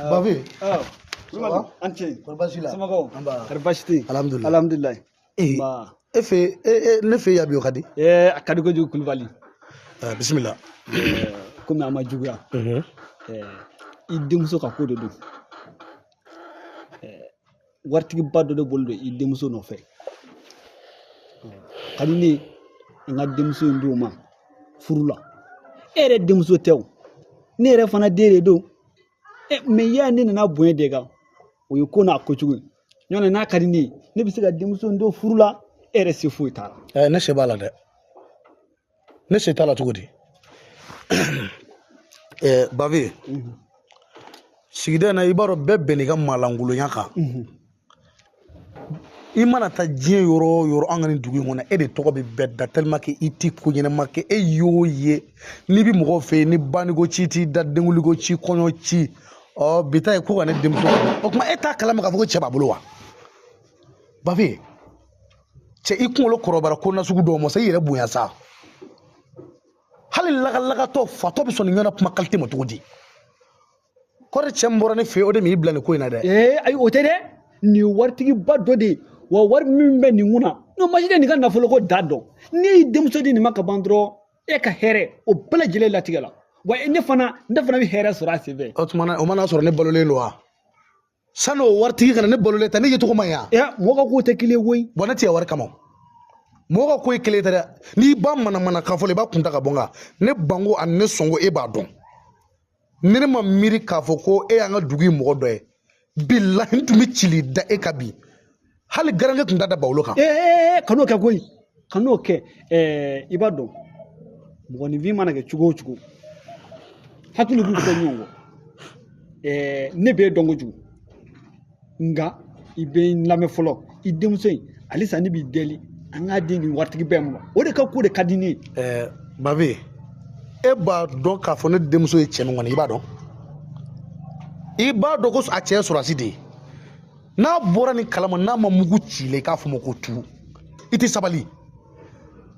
Babe. Kulubali, an ce. Kɔri baasi la? Somɔgɔw? Nba. Kɔri baasi tɛ yen? Alhamdulilayi. Alhamdulilayi. Nba. E fɛ, ne fɛ yan bi o ka di? A ka di kojugu Kulubali. Bisimila. Komi a ma juguya. I denmuso ka ko de don. Waritigiba dɔ de bolo don i denmuso nɔfɛ. Ka di ne n ka denmuso in d'o ma furu la. E yɛrɛ denmuso tɛ o, ne yɛrɛ fana den de don. Mais y'a ne nana bonya de kan, o ye ko n'a kojugu ye. Ɲɔntɛ n'a ka di ne ye, ne bɛ se ka denmuso in don furu la, e yɛrɛ se foyi t'a la. Ne se b'a la dɛ. Ne se t'a la cogo di? Babe, sigida in na i b'a dɔn bɛɛ bɛnn'i ka maalankolonya kan. I mana taa diɲɛ yɔrɔ o yɔrɔ an ka nin dugu in kɔnɔ, e de tɔgɔ bɛ bɛɛ da tellement que i ti ko ɲɛnama kɛ. E y'o ye n'i bɛ mɔgɔw fɛ yen, ni banniko ci t'i da, denkuliko ci, kɔɲɔ ci, ɔ bi ta ye ko ka ne denmuso. O tuma e t'a kalama k'a fɔ ko cɛ b'a bolo wa? Babe, cɛ i kunkolo kɔrɔbayara ko nasugu dɔw ma sa, i yɛrɛ bonya sa. Hali lagalagatɔ fatɔ bɛ sɔn nin ɲɔgɔnna kuma qualité ma cogo di? Kɔri cɛ min bɔra ne fɛ yen, o de m'i bila nin ko in na dɛ. Ayi o tɛ dɛ. Nin ye waritigiba dɔ de ye. Wa wari min bɛ nin kunna, n'o ma se nin ka nafolo ko da dɔn. N'i y'i denmuso di nin ma ka ban dɔrɔn, e ka hɛrɛ o bɛɛ lajɛlen latigɛ la. Wa ne fana bɛ hɛrɛ sɔrɔ a senfɛ. O tuma o mana sɔrɔ ne balolen don wa? Sani o waritigi kana ne balolen ta, ne ye cogo ma ɲi wa? Mɔgɔ ka ko tɛ kelen ye koyi. Bɔn ne tɛ wari kama. Mɔgɔ ka ko ye kelen tɛ dɛ. N'i ba manamana kan fɔlɔ, i b'a kun ta ka bɔ n kan. Ne banko ani ne sɔnko e b'a dɔn. Ni ne ma miiri k'a fɔ ko e y'an ka dugu in mɔgɔ dɔ ye, bilahi n tun bɛ cili da e kan bi. Hali garankɛ tun t'a da bawolo kan. Kan'o kɛ koyi, kan'o kɛ. I b'a dɔn mɔgɔninfin mana kɛ cogo o cogo, hakili b'u kɛ ɲɔgɔn kɔ. Ne b'e dɔn kojugu, nka i bɛ n lamɛn fɔlɔ. I denmuso in halisa ne b'i deli, an k'a di nin waritigi bɛɛ ma. O de ka ko de ka di ne ye. Babe, e b'a dɔn k'a fɔ ne denmuso ye cɛ min kɔni, i b'a dɔn. I b'a dɔn ko a cɛ ye sɔrɔdasi de ye. N'a bɔra nin kalama, n'a ma mugu ci i la, i k'a fɔ ma ko tu. I tɛ sabali.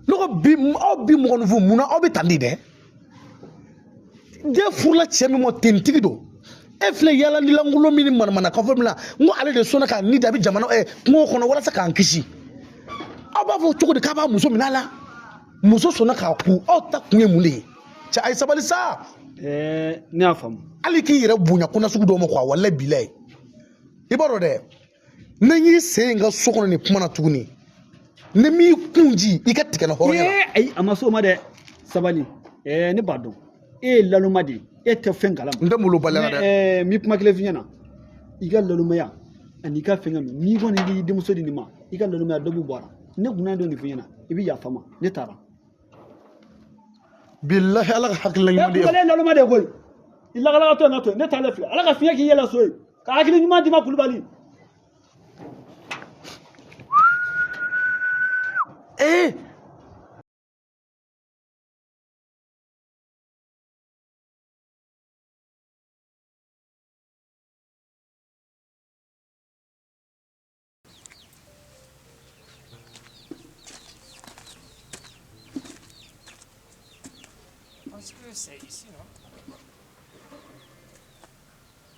Ne ko bi, aw bi mɔgɔninfin, munna aw bɛ tan de dɛ? Den furula cɛ min ma, tentigi don. E filɛ yaalalilankolon min ni manamanakan fɔ min na, n ko ale de sɔnna k'a ni da a bɛ jamana kungo kɔnɔ walasa k'an kisi. Aw b'a fɔ cogo di k'a b'a muso minɛ a la? Muso sɔnna k'a kun, aw ta kun ye mun de ye? Cɛ, a ye sabali sa. Ne y'a faamu. Hali k'i yɛrɛ bonya ko nasugu dɔw ma quoi, walayi bilayi. I b'a dɔn dɛ, ni n y'i sen in ka so kɔnɔ nin kuma na tuguni, ni m'i kun ji i ka tigɛ n na hɔrɔnya la. Ayi, a ma s'o ma dɛ, sabali. Ne b'a dɔn e ye laloma de ye, e tɛ fɛn kalama. N tɛ malobaliya la dɛ. N bɛ kuma kelen f'i ɲɛna, i ka lalomaya ani i ka fɛnkɛ ninnu, n'i kɔni y'i denmuso di nin ma, i ka lalomaya dɔ bɛ bɔ a la. Ne kun n'a dɔn nin f'i ɲɛna, i bɛ yafa n ma, ne taara. Bilahi, Ala ka hakilina ɲuman di e ma. E laloma de ye koyi, i lagalagatɔ in ka to yen, ne taalen filɛ. Ala ka fiɲɛ k'i yɛlɛ so ye, ka hakili ɲuman d'i ma, Kulubali. Ee. Est-ce que c'est ici, non?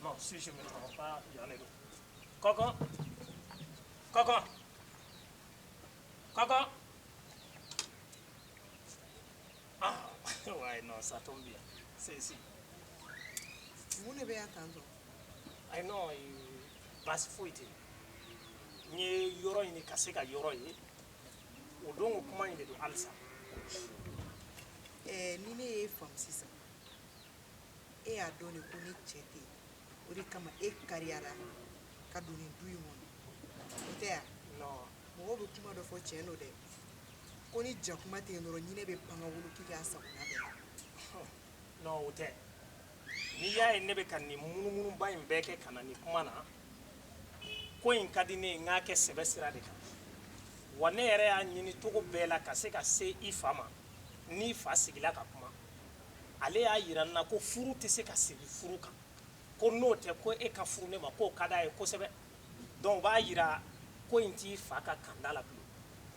Non, si je ne me trompe pas, il y en a d'autres. Coco! Coco! Coco! Ah, ouais, non, ça tombe bien. C'est ici. Mun de bɛ yan tantɔ? Ayi, non, baasi foyi tɛ yen. N ye yɔrɔ ɲini ka se ka yɔrɔ ye. O don o kuma in de don halisa. Ni ne y'e faamu sisan, e y'a dɔn de ko ne cɛ tɛ yen, o de kama e kariyara ka don nin du in kɔnɔ, o tɛ yan? Non. Mɔgɔw bɛ kuma dɔ fɔ, tiɲɛ don dɛ, ko ni jakuma tɛ yen dɔrɔn, ɲinɛ bɛ pan ka wolo k'i k'a sagona bɛɛ. Non, o tɛ. N'i y'a ye ne bɛ ka nin munumunuba in bɛɛ kɛ ka na nin kuma na, ko in ka di ne ye n k'a kɛ sɛbɛ sira de kan. Wa ne yɛrɛ y'a ɲini cogo bɛɛ la ka se ka se i fa ma. N'i fa sigila ka kuma, ale y'a yira n na ko furu tɛ se ka sigi furu kan, ko n'o tɛ ko e ka furu ne ma, k'o ka d'a ye kosɛbɛ. Donc o b'a yira ko in t'i fa ka kanda la bilen,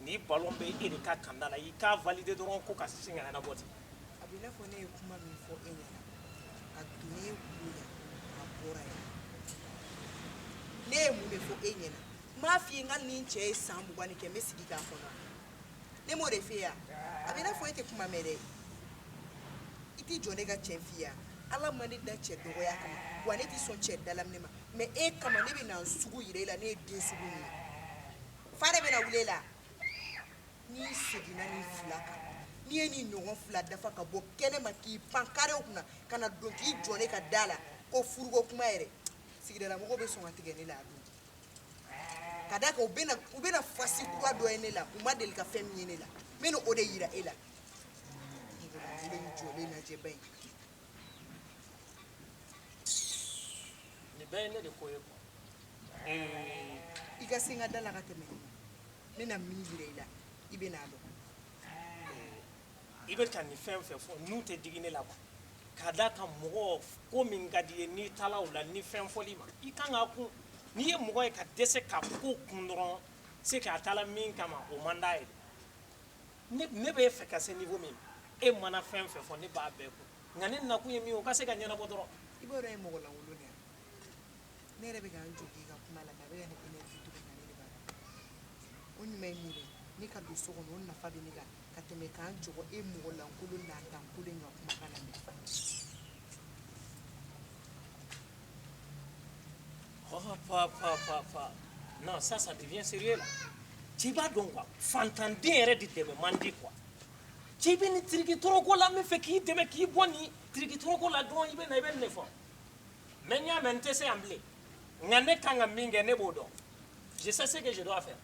ni ballon bɛ e de ka kanda la, i k'a valider dɔrɔn ko ka sin ka ɲɛnabɔ ten. A b'i n'a fɔ ne ye kuma min fɔ e ɲɛna, a donnen e kulo la, a bɔra yan. Ne ye mun de fɔ e ɲɛna? N m'a f'i ye n ka nin cɛ ye san 20 kɛ, n bɛ sigi k'a kɔnɔ. Ne m'o de f'e ye wa? A b'i n'a fɔ e tɛ kuma mɛn dɛ. I t'i jɔ ne ka cɛn f'i ye wa? Ala ma ne da cɛ dɔgɔya kama, wa ne tɛ sɔn cɛ dalaminɛ ma, mais e kama ne bɛ na n sugu yira e la, ne ye den sugu min ye. Fa de bɛna wuli e la. N'i seginna nin fila kan, n'i ye nin ɲɔgɔn fila dafa ka bɔ kɛnɛ ma k'i pan karew kunna ka na don k'i jɔ ne ka da la ko furuko kuma yɛrɛ, sigidalamɔgɔw bɛ sɔn ka tigɛ ne la a don. Ka d'a kan u bɛna fasi kura dɔ ye ne la, u ma deli ka fɛn min ye ne la, n bɛna o de yira e la. Mɔgɔ in jɔlen lajɛ ba in. Nin bɛɛ ye ne de ko ye quoi. I ka se n ka da la ka tɛmɛ nin kan. Ne na min yira i la, i bɛ n'a dɔn. I bɛ ka nin fɛn fɛn fɔ, n'u tɛ digi ne la quoi. Ka d'a kan mɔgɔ ko min ka di i ye, n'i taala o la, ni fɛn fɔl'i ma, i kan k'a kun. N'i ye mɔgɔ ye ka dɛsɛ ka ko kun dɔrɔn, se k'a taala min kama, o man d'a ye. Ne bɛ fɛ ka se niveau min ma, e mana fɛn fɛn fɔ, ne b'a bɛɛ kun. Nka ne nakun ye min ye, o ka se ka ɲɛnabɔ dɔrɔn. I b'a dɔn e ye mɔgɔ lankolon de ye. Ne yɛrɛ bɛ ka n jɔ k'i ka kuma lamɛn, a bɛ ka ne énervé cogo min na, ne de b'a dɔn. O ɲuman ye min ye, ne ka don so kɔnɔ, o nafa bɛ ne kan ka tɛmɛ k'an jɔ e mɔgɔ lankolon n'a tankolon ka kumakan lamɛn. Oh, pa, pa, pa, pa. Non, ça devient sérieux là. Cɛ b'a dɔn quoi, fantanden yɛrɛ de dɛmɛ man di quoi. Cɛ bɛ nin tiriki toroko la, n bɛ fɛ k'i dɛmɛ k'i bɔ nin tiriki toroko la dɔrɔn, i bɛ na i bɛ nin de fɔ. Mais n y'a mɛn, n tɛ se yan bilen. Nka ne kan ka min kɛ, ne b'o dɔn. Je sais ce que je dois faire.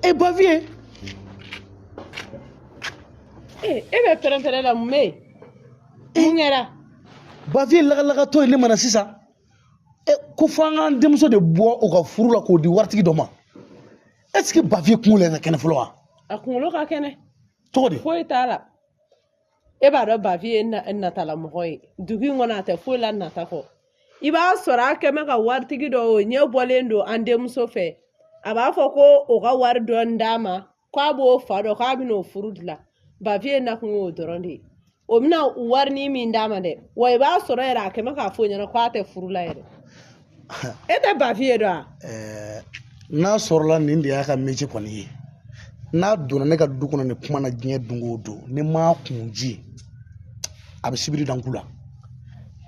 E Bavieux. E bɛ pɛrɛn-pɛrɛn la, mun bɛ yen? Mun kɛra? Bavieux lagalagatɔ ye ne mana sisan. Ko fo an k'an denmuso de bɔ u ka furu la k'o di waritigi dɔ ma. Est-ce que Bavieux kunkolo yɛrɛ ka kɛnɛ fɔlɔ wa? A kunkolo ka kɛnɛ. Cogo di? Foyi t'a la. E b'a dɔn Bavieux ye natalamɔgɔ ye. Dugu in kɔnɔ a tɛ foyi la nata kɔ. I b'a sɔrɔ a kɛ bɛ ka waritigi dɔ o ɲɛ bɔlen don an denmuso fɛ. A b'a fɔ ko o ka wari dɔɔni d'a ma, k'a b'o fa dɔn, k'a bɛn'o furu dilan. Bavieux nakun y'o dɔrɔn de ye. O bɛna warini min d'a ma dɛ, wa i b'a sɔrɔ yɛrɛ a kɛmɛ k'a fɔ o ɲɛna k'a tɛ furu la yɛrɛ. E tɛ Bafiye dɔn wa? N'a sɔrɔla nin de y'a ka métier kɔni ye, n'a donna ne ka du kɔnɔ nin kuma na diɲɛ don o don, ni m'a kun ji a bɛ sibiri da n ku la.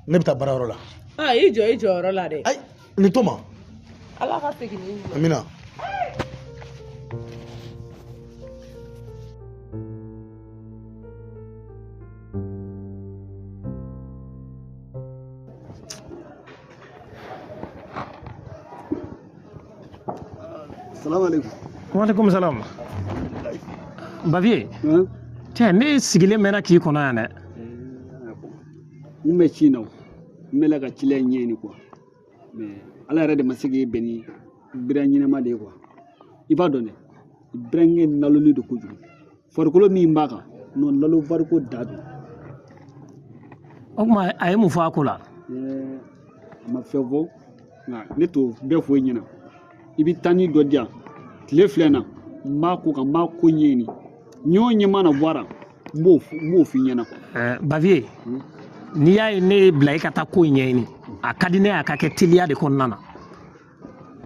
Ne bɛ taa baarayɔrɔ la. Aa, i jɔ i jɔyɔrɔ la dɛ. Ayi, nin to ma. Ala ka segin ni ɲuman. Amina. Salamu alaikum. Waaleykum salam. Bafiye. Cɛ, ne sigilen mɛnna k'i kɔnɔ yan dɛ. N bɛ ci na o, n bɛ la ka cila in ɲɛɲini quoi, mais ala yɛrɛ de ma se k'i bɛn ni bira ɲɛnama de ye quoi. I b'a dɔn dɛ, birankɛ nalonnen don kojugu, farikolo min b'a kan non nalo variko da don. O tuma a ye mun fɔ a ko la? A ma fɛn fɔ, nka ne t'o bɛɛ fɔ i ɲɛna. I bɛ taa ni dɔ di yan tile 2 in na, n b'a ko kan, n b'a ko ɲɛɲini, ɲɛ o ɲɛ mana bɔ a la, n b'o f'i ɲɛna quoi. Bafiye, n'i y'a ye ne ye bila i ka taa ko in ɲɛɲini, a ka di ne ye a ka kɛ teliya de kɔnɔna na.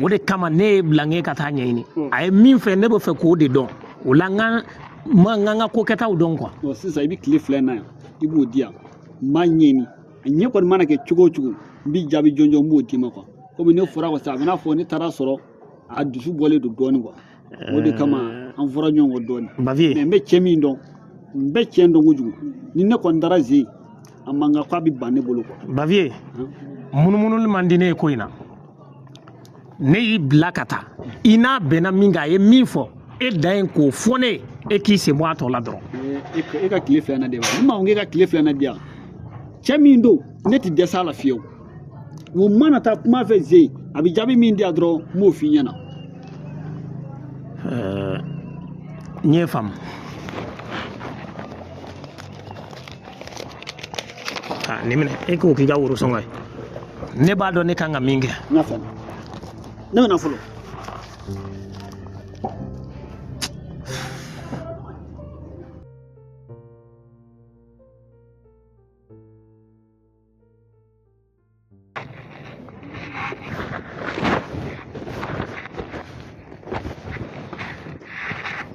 O de kama ne ye bila n ka taa ɲɛɲini. A ye min fɛ, ne bɛ fɛ k'o de dɔn. O la n ka ko kɛtaw dɔn quoi. Sisan i bɛ tile 2 in na yan, i b'o di yan, n b'a ɲɛɲini. A ɲɛ kɔni mana kɛ cogo o cogo, n b'i jaabi jɔnjɔn, n b'o d'i ma quoi. Komi ne fɔra ko sisan, a bɛ n'a fɔ ne taara sɔrɔ a dusu bɔlen don dɔɔnin quoi. O de kama an fɔra ɲɔgɔn kɔ dɔɔnin. Bafiye. Mais n bɛ cɛ min dɔn, n bɛ cɛ dɔn kojugu. Ni ne kɔni taara ze, a man kan k'a bɛ ban ne bolo quoi. Bafiye, munumunuli man di ne ye ko in na. Ne y'i bila ka taa, i n'a bɛnna min kan, a ye min fɔ, e dan ye k'o fɔ ne ye, e k'i sen bɔ a tɔ la dɔrɔn. E ka tile 2 na di yan, ni maa ko k'e ka tile 2 na di yan, cɛ min don, ne tɛ dɛsɛ a la fiyewu. O mana taa kuma fɛ ze, a bɛ jaabi min di yan dɔrɔn, n b'o f'i ɲɛna. N ye faamu. Nin minɛ, e k'o k'i ka worosɔngɔ ye. Ne b'a dɔn ne kan ka min kɛ. N y'a faamu. Ne bɛ na fɔlɔ.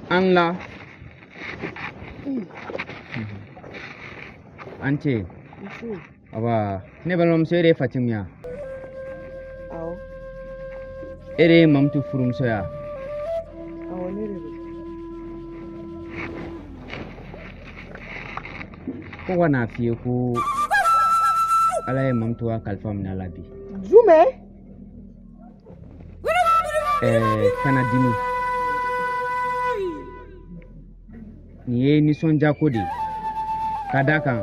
An la. An ce. Aba, ne balimamuso, e de ye Fatimu ya? Awɔ. E de ye Mamutu furumuso ya? Awɔ, ne de don. Ko ka n'a f'i ye ko Ala ye Mamutu ka kalifa minɛ a la bi. Jumɛn? Kana dimi. Nin ye nisɔndiya ko de ye. Ka d'a kan,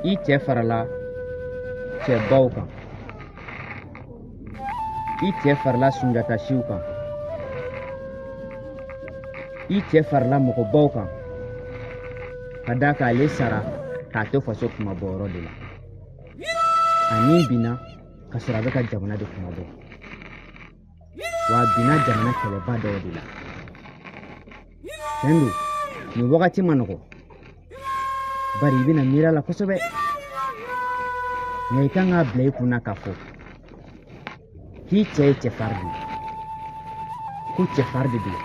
i cɛ farala cɛbaw kan, i cɛ farala Sunjata siw kan, i cɛ farala mɔgɔbaw kan, ka d'a kan ale sara k'a to faso kunmabɔyɔrɔ de la. A ni binna ka sɔrɔ a bɛ ka jamana de kunmabɔ, wa a binna jamana kɛlɛba dɔw de la. Tiɲɛ don, nin wagati ma nɔgɔ, bari i bɛna miiri a la kosɛbɛ, nka i kan k'a bila i kunna k'a fɔ k'i cɛ ye cɛfarin de ye, ko cɛfarin de don,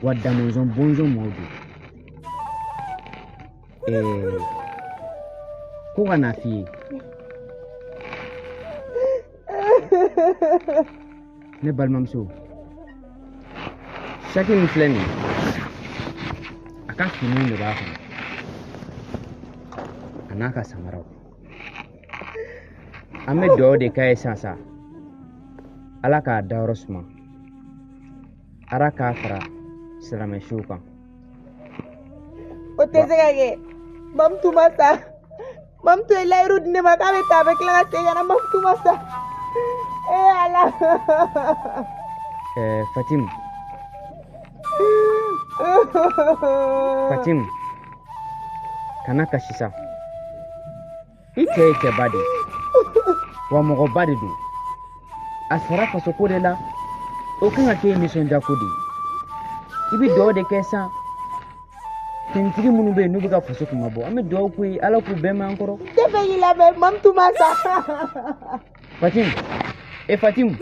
wa damɔnzɔn bɔnzɔn maaw don. Ko ka n'a f'i ye, ne balimamuso, saki min filɛ nin ye, a ka finiw de b'a kɔnɔ, a n'a ka samaraw. An bɛ dugawu de k'a ye sisan sa, Ala k'a dayɔrɔ suma, Ala k'a fara silamɛsiw kan. O tɛ se ka kɛ. Mamutu ma sa. Mamutu ye layiru di ne ma k'a bɛ taa, a bɛ tila ka segin ka na. Mamutu ma sa. Ee Ala. Fatimu. Fatimu, kana kasi sa. I cɛ ye cɛba de ye, wa mɔgɔba de don. A sara fasoko de la, o kan ka kɛ nisɔndiya ko de ye. I bɛ dugawu de kɛ sa, Finitigi minnu bɛ yen n'u bɛ ka faso kunma bɔ, an bɛ dugawu k'u ye, Ala k'u bɛɛ m'an kɔrɔ. N tɛ fɛ k'i lamɛn, Mamutu ma sa. Fatim, e Fatim.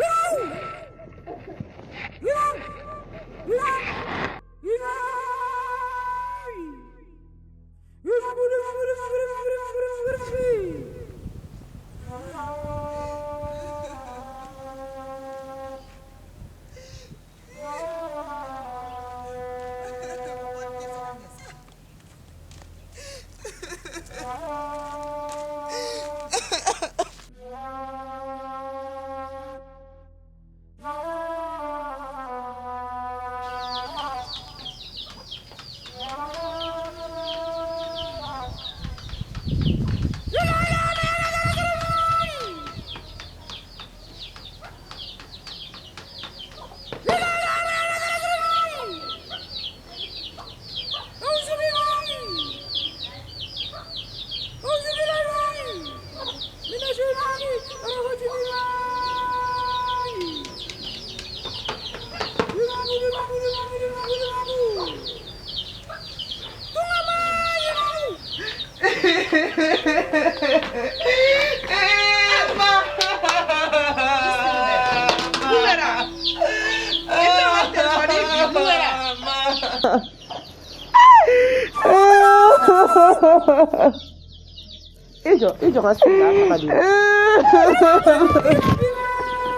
I jɔ ka sigi a faga de.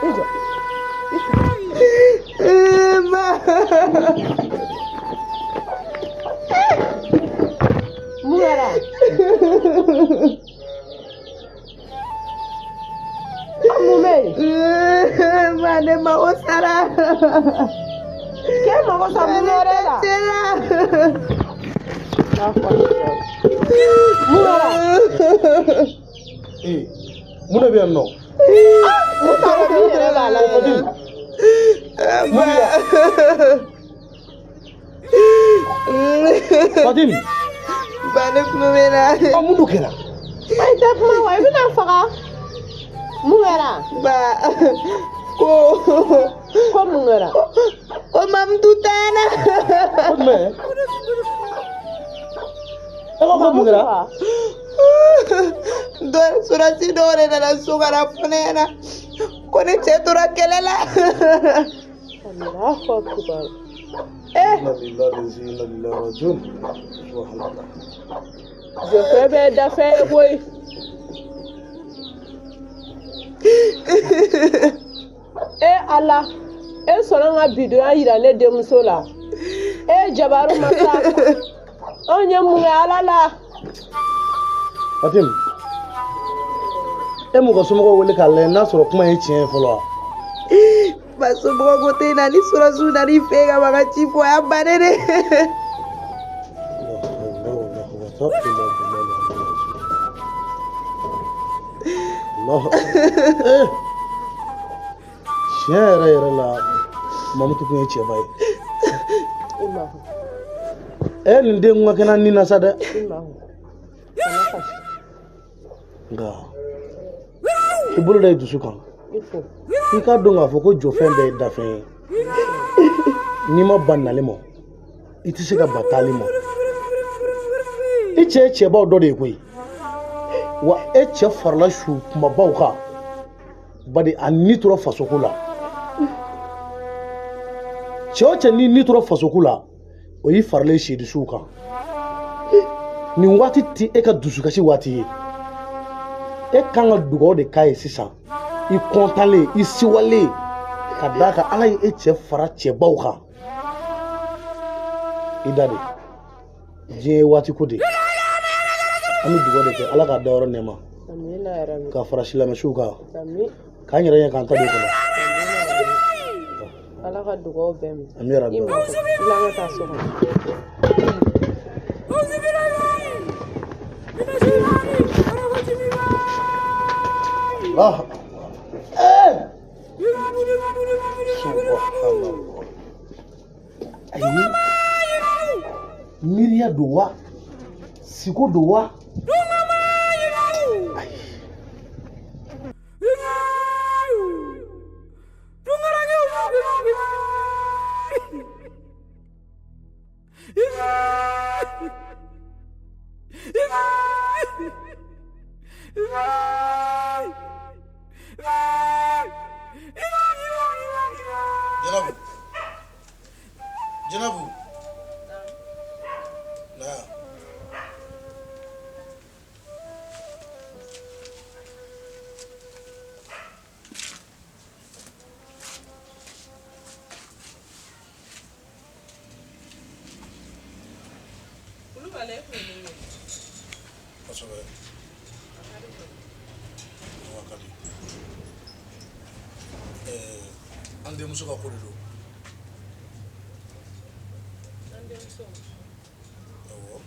I jɔ. Mun kɛra? Mun bɛ yen? Ma ne mago sara. K'e mago sa mun wɛrɛ la? Mun kɛra? Ee, mun de bɛ yan nɔ? Mun taara min yɛrɛ b'a la yɛrɛ. Mun bɛ yan? Fatim. Ba ne tulo bɛ na. Ɔ mun dun kɛra? Ba i tɛ kuma wa i bɛna faga. Mun kɛra? Ba ko. Ko mun kɛra? Ko Mamutu taara. Ko jumɛn? E ko ko mun kɛra? Dɔ sɔrɔdasi dɔw de nana so ka na fɔ ne ɲɛna ko ne cɛ tora kɛlɛ la. Allahu akbar. Jɔfɛn bɛɛ dafɛn ye koyi. E Ala, e sɔnna n ka bidonya yira ne denmuso la. E jabaru masa, anw ye mun kɛ Ala la? Fatim, e m'u ka somɔgɔw wele k'a lajɛ n'a sɔrɔ kuma ye tiɲɛ ye fɔlɔ wa? Ba somɔgɔw ko tɛ na ni sɔrɔdasiw nan'i fɛ yen ka ban ka ci fɔ o y'a bannen de. Tiɲɛ yɛrɛ yɛrɛ la Mamutu tun ye cɛba ye. E nin den kun ka kɛnɛ ni na sa dɛ. Nka i bolo da i dusu kan. I k'a dɔn k'a fɔ ko jɔfɛn bɛɛ ye dafɛn ye. N'i ma ban nali ma, i tɛ se ka ban taali ma. I cɛ ye cɛbaw dɔ de ye koyi. Wa e cɛ farala su kumabaw kan. Bari a ni tora fasoko la. Cɛ o cɛ n'i ni tora fasoko la, o y'i faralen sedisuw kan. Nin waati ti e ka dusukasi waati ye. E kan ka dugawu de k'a ye sisan. I kɔntalen, i sewalen, ka d'a kan Ala ye e cɛ fara cɛbaw kan. I da de. Diɲɛ ye waati ko de ye. An bɛ dugawu de kɛ Ala k'a dayɔrɔ nɛɛma. Ka fara silamɛsuw kan. K'an yɛrɛ ɲɛ k'an ta don kɔnɔ. Ala ka dugawu bɛɛ minɛ. Ami yarabi. I mako. I la an ka taa so kɔnɔ. Allah. Subhanallah. Ayi. Miiriya don wa? Siko don wa? Ayi. Kulubali, e kun ye ne wele. Kosɛbɛ. Wa ka di. An denmuso ka ko de don. An denmuso. Awɔ.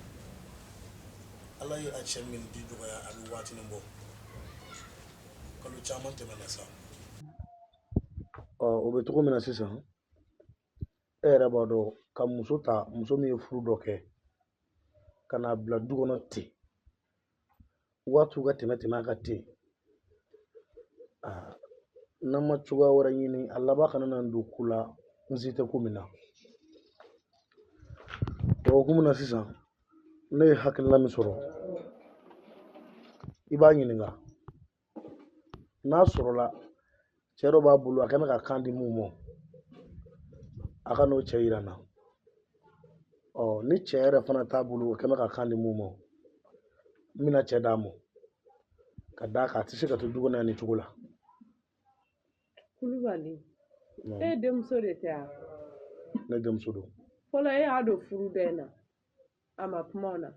Ala ye a cɛ min di dɔgɔya a bɛ waatinin bɔ. Kalo caman tɛmɛna sa. Ɔ o bɛ cogo min na sisan, e yɛrɛ b'a dɔn ka muso ta, muso min ye furu dɔ kɛ, ka n'a bila du kɔnɔ ten, waatiw ka tɛmɛ a kan ten. N'an ma cogoya wɛrɛ ɲini, a laban kana na don ko la n si tɛ ko min na. O hukumu na sisan, ne ye hakilina min sɔrɔ, i b'a ɲininka n'a sɔrɔla cɛ dɔ b'a bolo a kɛn bɛ ka kan di mun ma, a ka n'o cɛ yira n na. Ɔ ni cɛ yɛrɛ fana t'a bolo o kɛn bɛ ka kan di mun ma, n bɛna cɛ d'a ma ka d'a kan a tɛ se ka to du kɔnɔ yan nin cogo la. Kulubali, e denmuso de tɛ wa? Ne denmuso don. Fɔlɔ e y'a don furu dɔ in na, a ma kuma o la.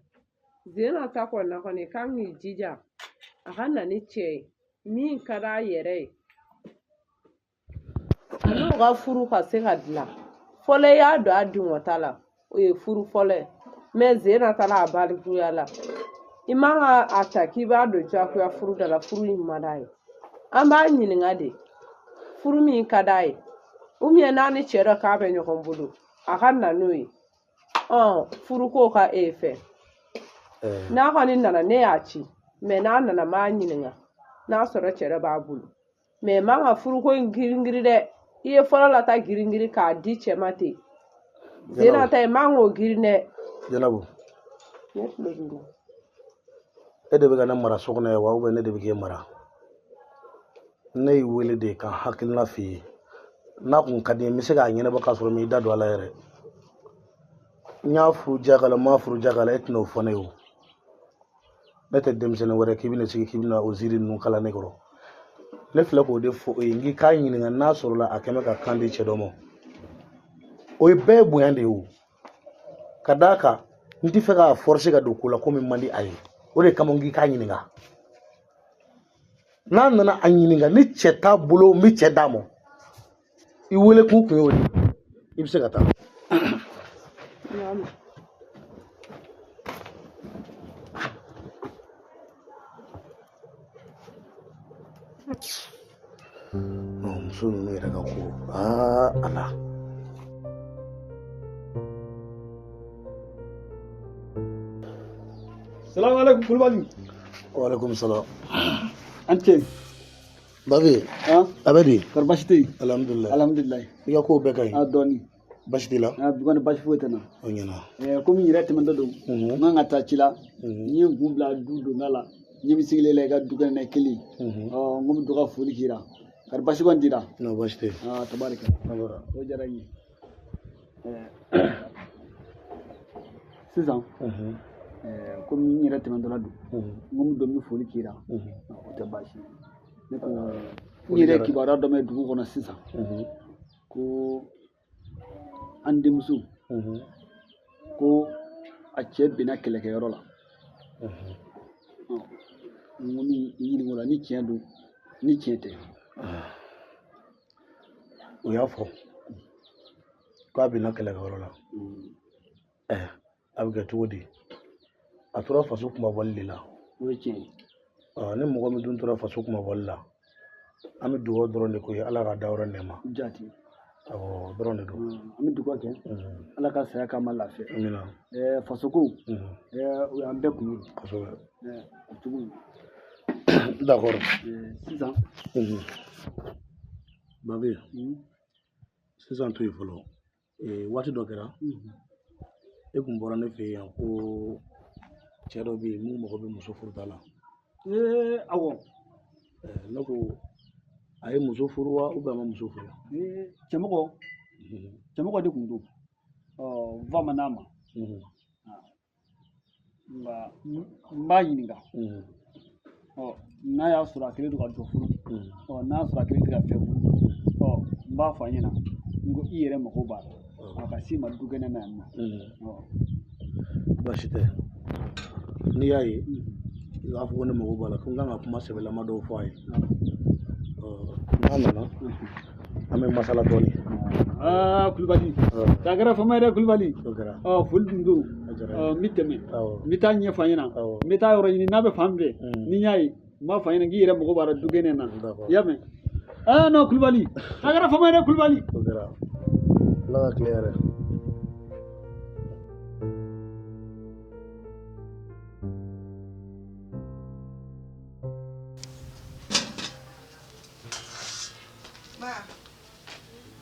Zena ta kɔni na kɔni, i kan k'i jija a ka na ni cɛ ye min ka d'a yɛrɛ ye. A n'o ka furu ka se ka dilan. Fɔlɔ i y'a don a dungɔta la, o ye furu fɔlɔ ye. Mɛ Zena ta la a balikuya la. I man ka a ta k'i b'a don diyagoya furu da la, furu in man d'a ye. An b'a ɲininka de, furu min ka d'a ye, ou bien n'a ni cɛ dɔ k'a bɛ ɲɔgɔn bolo, a ka na n'o ye. Furuko ka e fɛ. N'a kɔni nana ne y'a ci, mɛ n'a nana n b'a ɲininka n'a sɔrɔ cɛ dɔ b'a bolo. Mɛ man ka furuko in girin-girin dɛ. I ye fɔlɔ la ta girin-girin k'a di cɛ ma ten. Zena ta ye man k'o girin dɛ. Jɛnɛbu. Ne tulo b'i la. E de bɛ ka ne mara so kɔnɔ yan wa, ou bien ne de bɛ k'e mara? Ne y'i wele de ka hakilina f'i ye. N'a kun ka di n ye, n bɛ se k'a ɲɛnabɔ k'a sɔrɔ n m'i da don a la yɛrɛ. N y'a furu jakala, n m'a furu jakala, e tɛna o fɔ ne ye o. Ne tɛ denmisɛnnin wɛrɛ k'i bɛna sigi k'i bɛna o ziiri ninnu kalan ne kɔrɔ. Ne filɛ k'o de fɔ o ye, n k'i k'a ɲininka n'a sɔrɔla a kɛn bɛ ka kan di cɛ dɔ ma. O ye bɛɛ bonya de ye o. Ka d'a kan n tɛ fɛ k'a forcer ka don ko la ko min man di a ye. O de kama n k'i k'a ɲininka. N'a nana a ɲininka ni cɛ t'a bolo, n bɛ cɛ d'a ma. I wele kun kun y'o de ye. I bɛ se ka taa. Muso ninnu yɛrɛ ka ko ala. Salamu alaikum Kulubali. Wa alaikum salam. An ce. Babi. A bɛ di? Kɔri baasi tɛ yen? Alhamdulilayi. Alhamdulilayi. I ka kow bɛɛ ka ɲi? A dɔɔni. Baasi t'i la? A bi kɔni baasi foyi tɛ n na. O ɲɛna. Komi n yɛrɛ tɛmɛtɔ don, n kan ka taa ci la. N ye n kun bila du donda la. N ɲɛ bɛ sigilen la i ka du kɛnɛ kelen. N ko n bɛ dɔ ka foli k'i la. Kɔri baasi kɔni t'i la? Non, baasi tɛ yen. Tabarikala. O diyara n ye. Sisan. Komi n yɛrɛ tɛmɛtɔla don, n ko n bɛ don n bɛ foli k'i la. O tɛ baasi ye. Ne ko n yɛrɛ kibaruya dɔ mɛn dugu kɔnɔ sisan. Ko an denmuso ko a cɛ binna kɛlɛkɛyɔrɔ la. N ko ni ɲininka o la ni tiɲɛ don ni tiɲɛ tɛ. O y'a fɔ k'a binna kɛlɛkɛyɔrɔ la. A bɛ kɛ cogo di? A tora faso kumabɔli de la. O ye tiɲɛ ye. Ni mɔgɔ min dun tora faso kumabɔli la, an bɛ dugawu dɔrɔn de k'o ye, Ala ka dayɔrɔ nɛɛma. Jaati. Awɔ, o dɔrɔn de don. An bɛ dugawu kɛ. Ala ka saya k'an ma lafiya. Amina. Faso ko. O y'an bɛɛ kun ye. Kosɛbɛ. O cogo in. D'accord. Sisan. Babi. Sisan to yen fɔlɔ. Waati dɔ kɛra. E kun bɔra ne fɛ yan ko cɛ dɔ bɛ yen mun mago bɛ muso furuta la. Awɔ. Ne ko a ye muso furu wa ou bien a ma muso furu? Cɛmɔgɔ. Cɛmɔgɔ de kun don. Va ma n'a ma. Nka n b'a ɲininka. N'a y'a sɔrɔ a kɛlen don ka dɔ furu. N'a y'a sɔrɔ a kɛlen tɛ ka fɛn furu. N b'a fɔ a ɲɛna. N ko i yɛrɛ mago b'a la. A ka s'i ma du kɛnɛ na yan nɔ. Baasi tɛ. N'i y'a ye i b'a fɔ ko ne mago b'a la, ko n kan ka kuma sɛbɛlama dɔw fɔ a ye. N'a nana an bɛ masala dɔɔni. Aa Kulubali, k'a kɛra fama ye dɛ Kulubali. O kɛra. Foli dun don. A diyara n ye. N bɛ tɛmɛ. Awɔ. N bɛ taa ɲɛfɔ a ɲɛna. Awɔ. N bɛ taa yɔrɔ ɲini n'a bɛ fan fɛ. Ni n y'a ye, n b'a fɔ a ɲɛna k'i yɛrɛ mago b'a la du kɛnɛ na. D'accord. I y'a mɛn? Aa non Kulubali, a kɛra fama ye dɛ Kulubali. O kɛra. Ala ka tile hɛrɛ. Ma,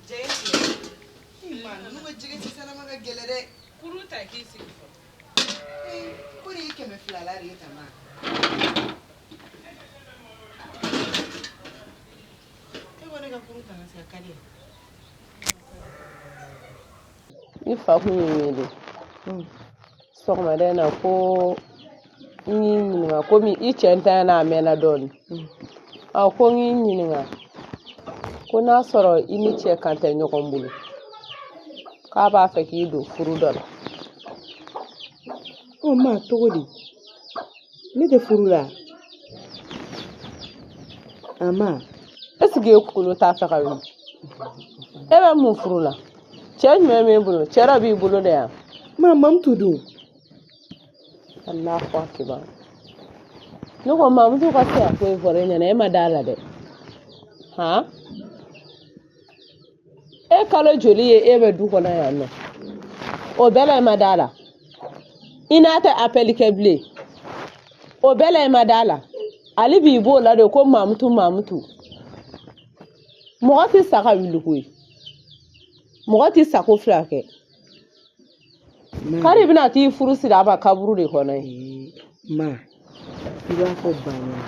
jɛgɛ filɛ. Ma, ninnu ka jɛgɛ sisanama ka gɛlɛn dɛ. Kurun ta k'i sigi fɔlɔ. Ee, ko nin ye 200 la de ye tan ma. E ko ne ka kurun ta ka se ka kari yan. I fa kun ye n wele sɔgɔmada in na ko n y'i ɲininka komi i cɛ ntanya n'a mɛnna dɔɔnin. A ko n k'i ɲininka ko n'a sɔrɔ i ni cɛ kan tɛ ɲɔgɔn bolo, k'a b'a fɛ k'i don furu dɔ la. Ɔ ma, cogo di? Ne tɛ furu la. A ma. Est-ce que e kunkolo t'a fɛ ka wuli? E bɛ mun furu la? Cɛ jumɛn b'e bolo? Cɛ dɔ b'i bolo de yan. Ma, Mamutu dun. Allahu akibar. Ne ko Mamutu ka saya ko in fɔra e ɲɛna, e ma d'a la dɛ. Han? E kalo joli ye e bɛ du kɔnɔ yan nɔ? O bɛɛ la e ma d'a la. I n'a tɛ appel kɛ bilen. O bɛɛ la e ma d'a la. Ale b'i b'o la de ko Mamutu Mamutu. Mɔgɔ tɛ sa ka wuli koyi. Mɔgɔ tɛ sa ko fila kɛ. K'ale bɛna t'i furu siri a ma kaburu de kɔnɔ yen. Ma, i b'a fɔ ba ɲɛna,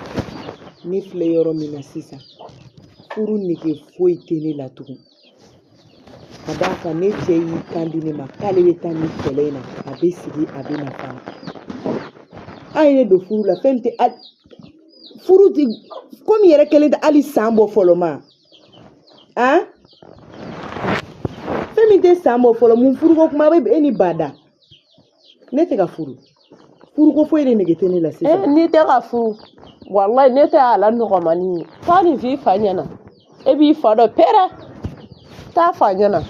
ne filɛ yɔrɔ min na sisan, furu nege foyi tɛ ne la tugun. Ka d'a kan ne cɛ y'i kan di ne ma k'ale bɛ taa nin kɛlɛ in na, a bɛ sigi a bɛ na fana. An ye ne don furu la, fɛn min tɛ hali furu tɛ komi yɛrɛ kɛlen tɛ hali san bɔ fɔlɔ ma. Han? Fɛn min tɛ san bɔ fɔlɔ, mun furuko kuma bɛ e ni ba da? Ne tɛ ka furu. Furuko foyi de nege tɛ ne la sisan. N'i tɛ ka furu, walayi ne tɛ a la nɔgɔmani ye. Taa nin f'i fa ɲɛna. E b'i fa dɔn pɛrɛ. Taa fa ɲɛna.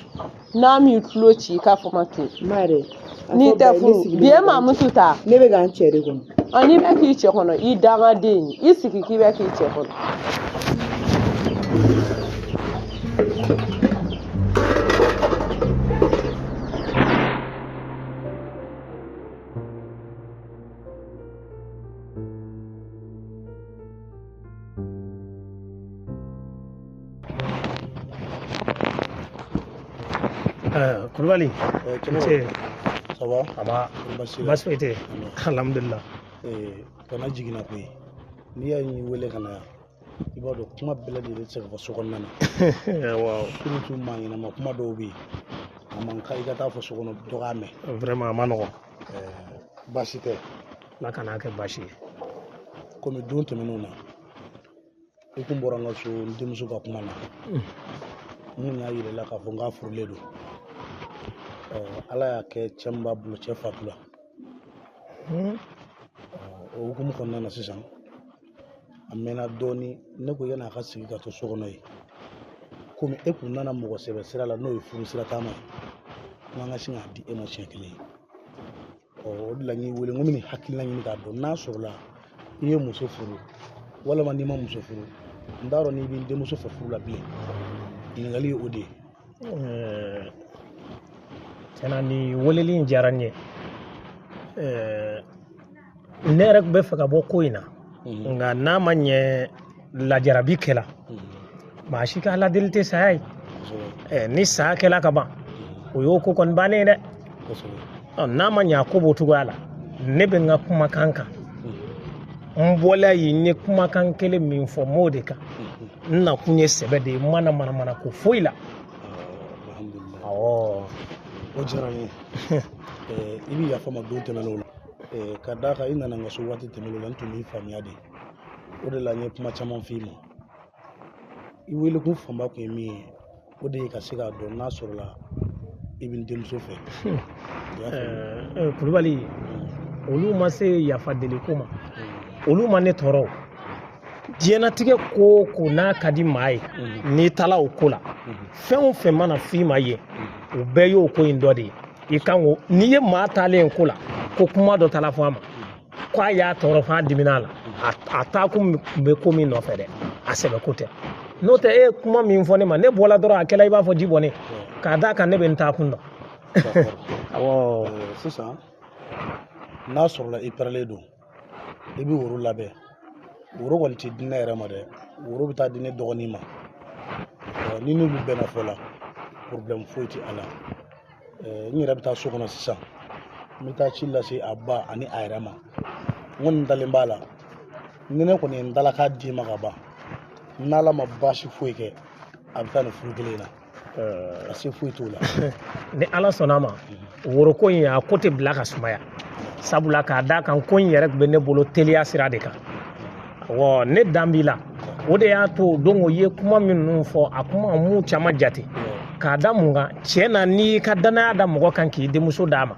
N'a m'i tulo ci i k'a fɔ ma to. Ma yɛrɛ, a N'i fɔ tɛ ba ye, ne furu, sigilen bi e bɛ k'an cɛ. Mamutu ta. Ne bɛ k'an cɛ de kɔnɔ. N'i bɛ k'i cɛ kɔnɔ, i dangaden, i sigi k'i bɛ k'i cɛ kɔnɔ. Kulubali. Cɛkɔrɔba. Ça va? Aba. Baasi t'i la? Baasi foyi tɛ yen. Alhamdulillah. Kana jiginna koyi. N'i y'a ye wele ka na yan, i b'a dɔn kuma bɛɛ lajɛlen tɛ se ka fɔ so kɔnɔna na. Waaw. Surtout maa ɲɛnama kuma dɔw bɛ yen, a man kan i ka taa fɔ so kɔnɔ dɔ k'a mɛn. Vraiment a ma nɔgɔn. Baasi tɛ. Ala kan'a kɛ baasi ye. Komi don tɛmɛnenw na, i kun bɔra n ka so n denmuso ka kuma na. N kun y'a yira i la k'a fɔ n k'a furulen don. Ala y'a kɛ cɛ min b'a bolo, cɛ fatula. O hukumu kɔnɔna na sisan, a mɛnna dɔɔni, ne ko yan'a ka sigi ka to so kɔnɔ yen, komi e kun nana mɔgɔ sɛbɛ sira la n'o ye furu sira taama ye, n k'an ka sin k'a di e ma siɲɛ kelen ye. O de la n y'i wele, n ko n bɛ nin hakilina ɲini k'a dɔn n'a sɔrɔla i ye muso furu walima n'i ma muso furu, n t'a dɔn n'i bɛ n denmuso fɛ furu la bilen. Ɲininkali ye o de ye. Tiɲɛna nin weleli in diyara n ye. Ne yɛrɛ tun bɛ fɛ ka bɔ ko in na, nka n'a ma ɲɛ lajarabi kɛla, maa si ka ladeli tɛ saya ye. Ni saya kɛla ka ban, o y'o ko kɔni bannen ye dɛ. N'a ma ɲɛ a ko b'o cogoya la, ne bɛ n ka kumakan kan. N bɔla yen, n ye kumakan kelen min fɔ, n b'o de kan. N nakun ye sɛbɛ de ye, n ma na manamana ko foyi la. Alhamdulilayi. Awɔ. O diyara n ye. I bɛ yafa n ma don tɛmɛnenw la. Ka d'a kan i nana n ka so waati tɛmɛnenw la, n tun b'i faamuya de. O de la n ye kuma caman f'i ma. I welekun fanba kun ye min ye, o de ye ka se k'a dɔn n'a sɔrɔla i bɛ n denmuso fɛ. Kulubali, Olu ma se yafa deli ko ma, olu ma ne tɔɔrɔ. Diɲɛnatigɛ ko o ko n'a ka di maa ye, n'i taala o ko la, fɛn o fɛn mana f'i ma yen, o bɛɛ y'o ko in dɔ de ye. I kan ko n'i ye maa taalen ko la, ko kuma dɔ taara fɔ a ma k'a y'a tɔɔrɔ f'a dimina a la, a taakun bɛ ko min nɔfɛ dɛ, a sɛbɛ ko tɛ. N'o tɛ, e ye kuma min fɔ ne ma, ne bɔla dɔrɔn a kɛla i b'a fɔ ji bɔnnen, k'a d'a kan ne bɛ n taakun dɔn. Awɔ. Sisan n'a sɔrɔla i pɛrɛlen don, i bɛ woro labɛn. Woro kɔni tɛ di ne yɛrɛ ma dɛ, woro bɛ taa di ne dɔgɔnin ma. Ni n'olu bɛnna fɔ la, problème foyi tɛ a la. N yɛrɛ bɛ taa so kɔnɔ sisan, n bɛ taa ci lase a ba ani a yɛrɛ ma. N kɔni dalen b'a la, ni ne kɔni ye n dalakan d'i ma ka ban, n'ala ma baasi foyi kɛ, a bɛ taa nin furu kelen in na, a se foyi t'o la. Ni Ala sɔnna a ma, woroko in a ko tɛ bila ka sumaya, sabula k'a d'a kan ko in yɛrɛ tun bɛ ne bolo teliya sira de kan. Awɔ, ne dan b'i la, o de y'a to don o ye kuma minnu fɔ, a kuma m'u caman jate. K'a da mun kan? Tiɲɛ na, n'i y'i ka danaya da mɔgɔ kan k'i denmuso d'a ma,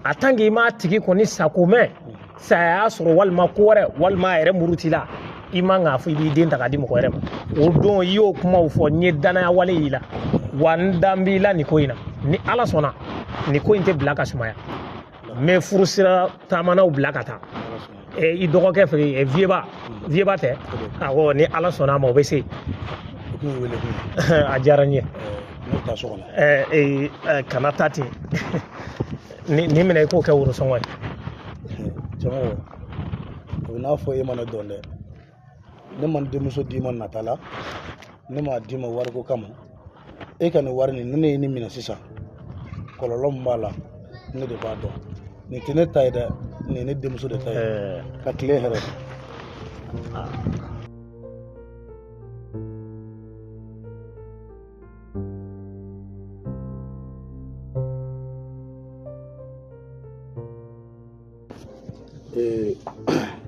a tant que i m'a tigi kɔni sako mɛn, saya y'a sɔrɔ walima ko wɛrɛ, walima a yɛrɛ murutila, i man k'a fɔ i b'i den ta k'a di mɔgɔ wɛrɛ ma. O don i y'o kumaw fɔ, n ye danaya wale y'i la, wa n dan b'i la nin ko in na. Ni Ala sɔnna, nin ko in tɛ bila ka sumaya. N bɛ furusira taamanaw bila ka taa i dɔgɔkɛ fɛ, Vieba. Vieba tɛ? Awɔ, ni Ala sɔnna a ma, o bɛ se. A diyara n ye. Kana taa ten. Nin minɛ i k'o kɛ worosɔngɔ ye. Cɛmɔgɔ, o bɛ n'a fɔ e ma ne dɔn dɛ. Ne ma n denmuso d'i ma nata la, ne m'a d'i ma wariko kama. E ka nin wari nin, ni ne ye nin minɛ sisan, kɔlɔlɔ min b'a la, ne de b'a dɔn. Nin tɛ ne ta ye dɛ, nin ye ne denmuso de ta ye. Ka tile hɛrɛ.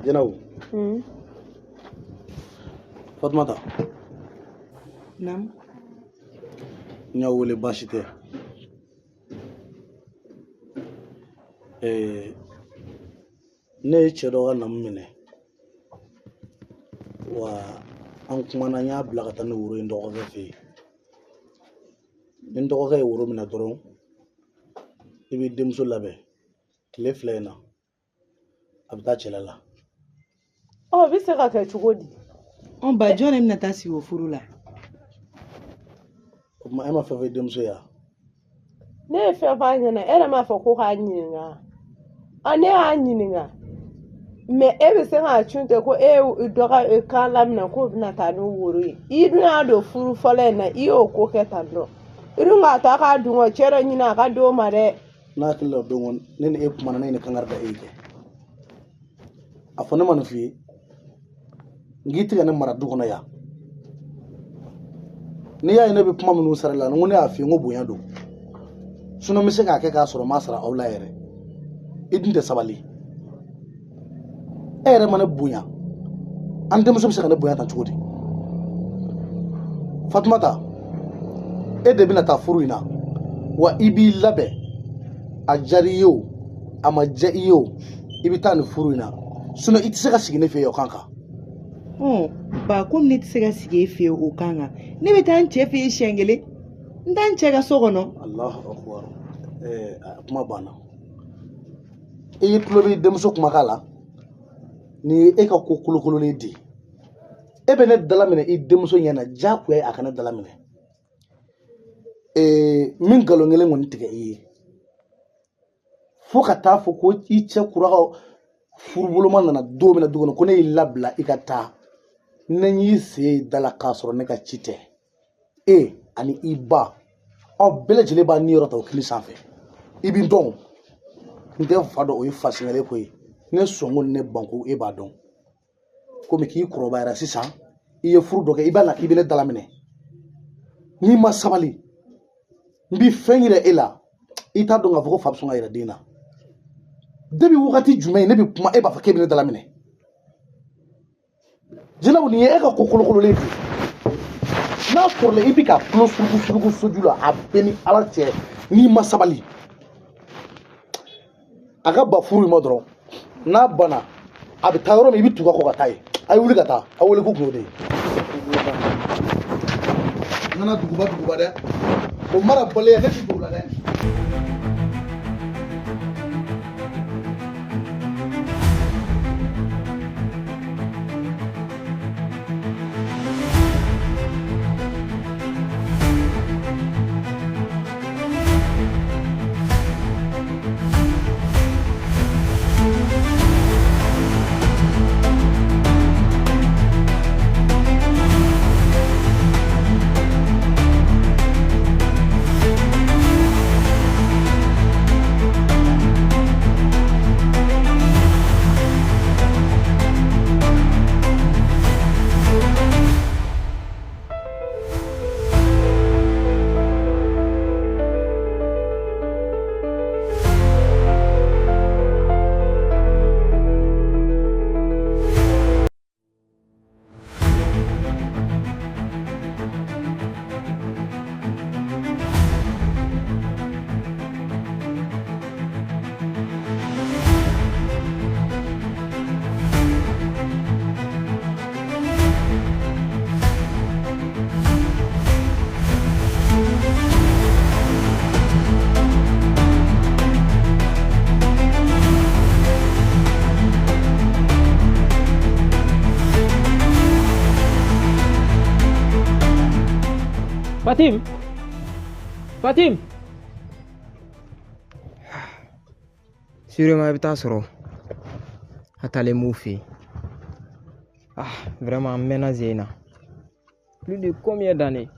Jɛnɛw. Fatumata. Naamu. N y'a wele, baasi tɛ. Ne ye cɛ dɔ ka namu minɛ, wa an kumana, n y'a bila ka taa ni woro ye n dɔgɔkɛ fɛ yen. Ni n dɔgɔkɛ ye woro minɛ dɔrɔn, i b'i denmuso labɛn tile 2 in na, a bɛ taa cɛla la. Ɔ, bɛ se ka kɛ cogo di? Ɔ ba, jɔn de bɛna taa sigi o furu la? O tuma e ma fɛn fɔ i denmuso ye wa? Ne ye fɛn fɔ a ɲɛna, e yɛrɛ m'a fɔ ko k'a ɲininka. A ne y'a ɲininka, mɛ e bɛ se k'a cun ten ko e ye dɔ ka kan laminɛ k'o bɛna taa ni woro ye. I dun y'a don furu fɔlɔ in na, i y'o ko kɛ tan tɔ. I dun k'a to a k'a dun kɔ, cɛ dɔ ɲini a ka d'o ma dɛ. N'a hakili la o don kɔni, ne ni e kumana, ne ye nin kankari da e ye kɛ. A fɔ ne ma nin f'i ye, n k'i tɛ ka ne mara du kɔnɔ yan. N'i y'a ye ne bɛ kuma minnu sara la, n ko ne y'a f'i ye n ko bonya don. Sinon n bɛ se k'a kɛ k'a sɔrɔ n m'a sara aw la yɛrɛ. I dun tɛ sabali. E yɛrɛ ma ne bonya, an denmuso bɛ se ka ne bonya tan cogo di? Fatumata, e de bɛna taa furu in na, wa i b'i labɛn. A diyara i ye o, a ma diya i ye o, i bɛ taa nin furu in na. Sinon i tɛ se ka sigi ne fɛ yen o kan kan. Ba, komi ne tɛ se ka sigi e fɛ yen o kan kan, ne bɛ taa n cɛ fɛ yen siɲɛ kelen. N taa n cɛ ka so kɔnɔ. Alahu akubar. Kuma banna. I y'i tulo b'i denmuso kumakan la, nin ye e ka ko kolokololen de ye. E bɛ ne dala minɛ i denmuso ɲɛna, diyagoya a ka ne dala minɛ. Min nkalon kelen kɔni tigɛ i ye, fo ka taa fɔ ko i cɛ kura ka furuboloma nana don min na du kɔnɔ, ko ne y'i labila i ka taa, ne y'i sen da la k'a sɔrɔ ne ka ci tɛ. E ani i ba, aw bɛɛ lajɛlen b'a niyɔrɔ ta o kili sanfɛ. I b'i dɔn, n tɛ fa dɔn, o ye fasingale ko ye. Ne sɔnko ni ne banko, e b'a dɔn. Komi k'i kɔrɔbayara sisan, i ye furu dɔ kɛ, i b'a la k'i bɛ ne dala minɛ. N'i ma sabali, n bɛ fɛn yira e la, i t'a dɔn k'a fɔ ko fa bɛ sɔn ka yira den na. Depuis wagati jumɛn ne bɛ kuma, e b'a fɔ k'e bɛ ne dala minɛ? Jɛnɛbu, nin ye e ka ko kolokololen de ye. N'a sɔrɔla i bɛ ka tulo suruku suruku soju la, a bɛɛ ni Ala cɛ, n'i ma sabali, A ka ban furu in ma dɔrɔn, n'a banna a bɛ taa yɔrɔ min, i bɛ tugu a kɔ ka taa yen. A ye wuli ka taa, a wele ko kun y'o de ye. N kana duguba duguba dɛ, o mara baliya ne ti don o la dɛ. Fatim! Fatim! Sûrement i bɛ taa sɔrɔ a taalen b'u fɛ yen. Ah, vraiment n mɛnna zen in na. Plus de combien d'années?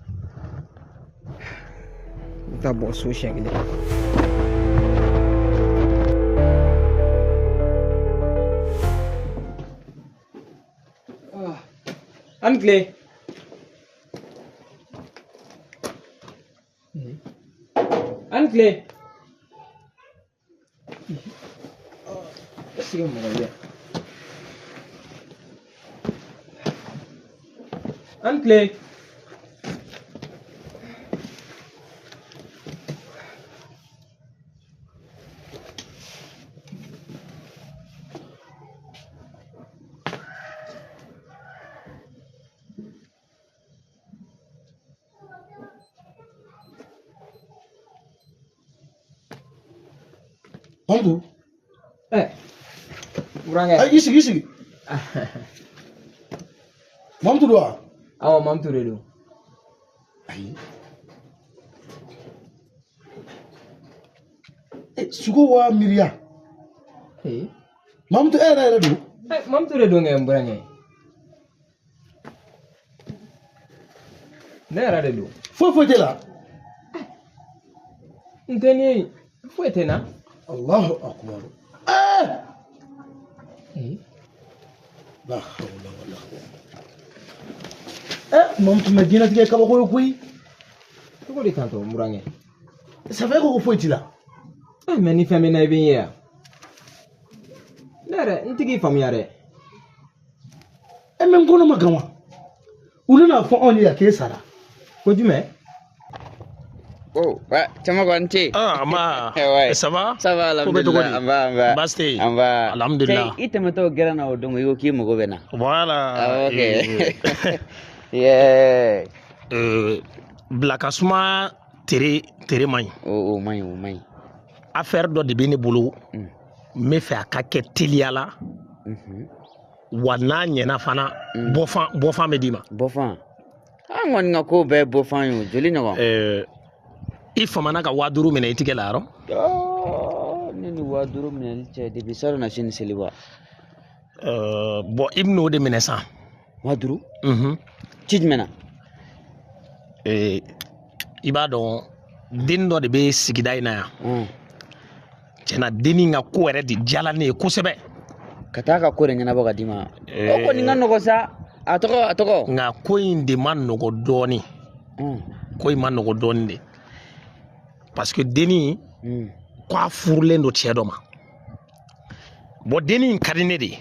N bɛ taa bɔ so siɲɛ kelen. Ah, a ni tile. A ni tile. Est-ce que mɔgɔ bɛ yan? A ni tile. Mamadu. Burankɛ. Ayi, i sigi, i sigi. Mamutu don wa? Awɔ, Mamutu de don. Ayi. Sugo wa miiriya? Mamutu e yɛrɛ yɛrɛ don? Mamutu de don kɛ n burankɛ. Ne yɛrɛ de don. Foyi foyi t'e la? N tɛ ni foyi tɛ n na. Allahu akbar. La hawla wala quwwata. Mamutu ma diɲɛlatigɛ ye kabako ye koyi. Cogo di tantɔ n burankɛ? Ça fait ko foyi t'i la. Mais ni fɛn bɛ n na i bɛ n ye yan. Ne yɛrɛ n tɛ k'i faamuya dɛ. Mais n kɔnɔ ma gan wa? U nana fɔ anw ye yan k'e sara. Ko jumɛn? Oh, ouais, cɛmɔgɔ n ce. Ah, ma. Ouais. Ça va? Ça va, alhamdulillah. An ba, an ba. Baasi tɛ yen. An ba. Alhamdulillah. I tɛmɛtɔ gɛrɛn na o don, i ko k'i mago bɛ n na. Voilà. Ah, ok. Yeah. Bila ka suma tere tere man ɲi. O man ɲi, o man ɲi. Affaire dɔ de bɛ ne bolo. N bɛ fɛ a ka kɛ teliya la. Wa n'a ɲɛna fana, bɔfan bɛ d'i ma. Bɔfan. An kɔni ka ko bɛɛ bɔfan ye o, joli ɲɔgɔn. I famana ka 5000 minɛ i tigɛ la yɔrɔ? Ne ni 5000 minɛli cɛ depuis salon na sini seliba. Bon, i bɛn'o de minɛ sisan. 5000? Ci jumɛn na? I b'a dɔn den dɔ de bɛ sigida in na yan. Tiɲɛna dennin ka ko yɛrɛ de diyala ne ye kosɛbɛ. Ka taa ka ko de ɲɛnabɔ ka d'i ma. O kɔni ka nɔgɔ sa. A tɔgɔ. Nka ko in de ma nɔgɔ dɔɔnin. Ko in ma nɔgɔ dɔɔnin de. Parce que dennin ko a furulen don cɛ dɔ ma. Bon, dennin ka di ne de ye.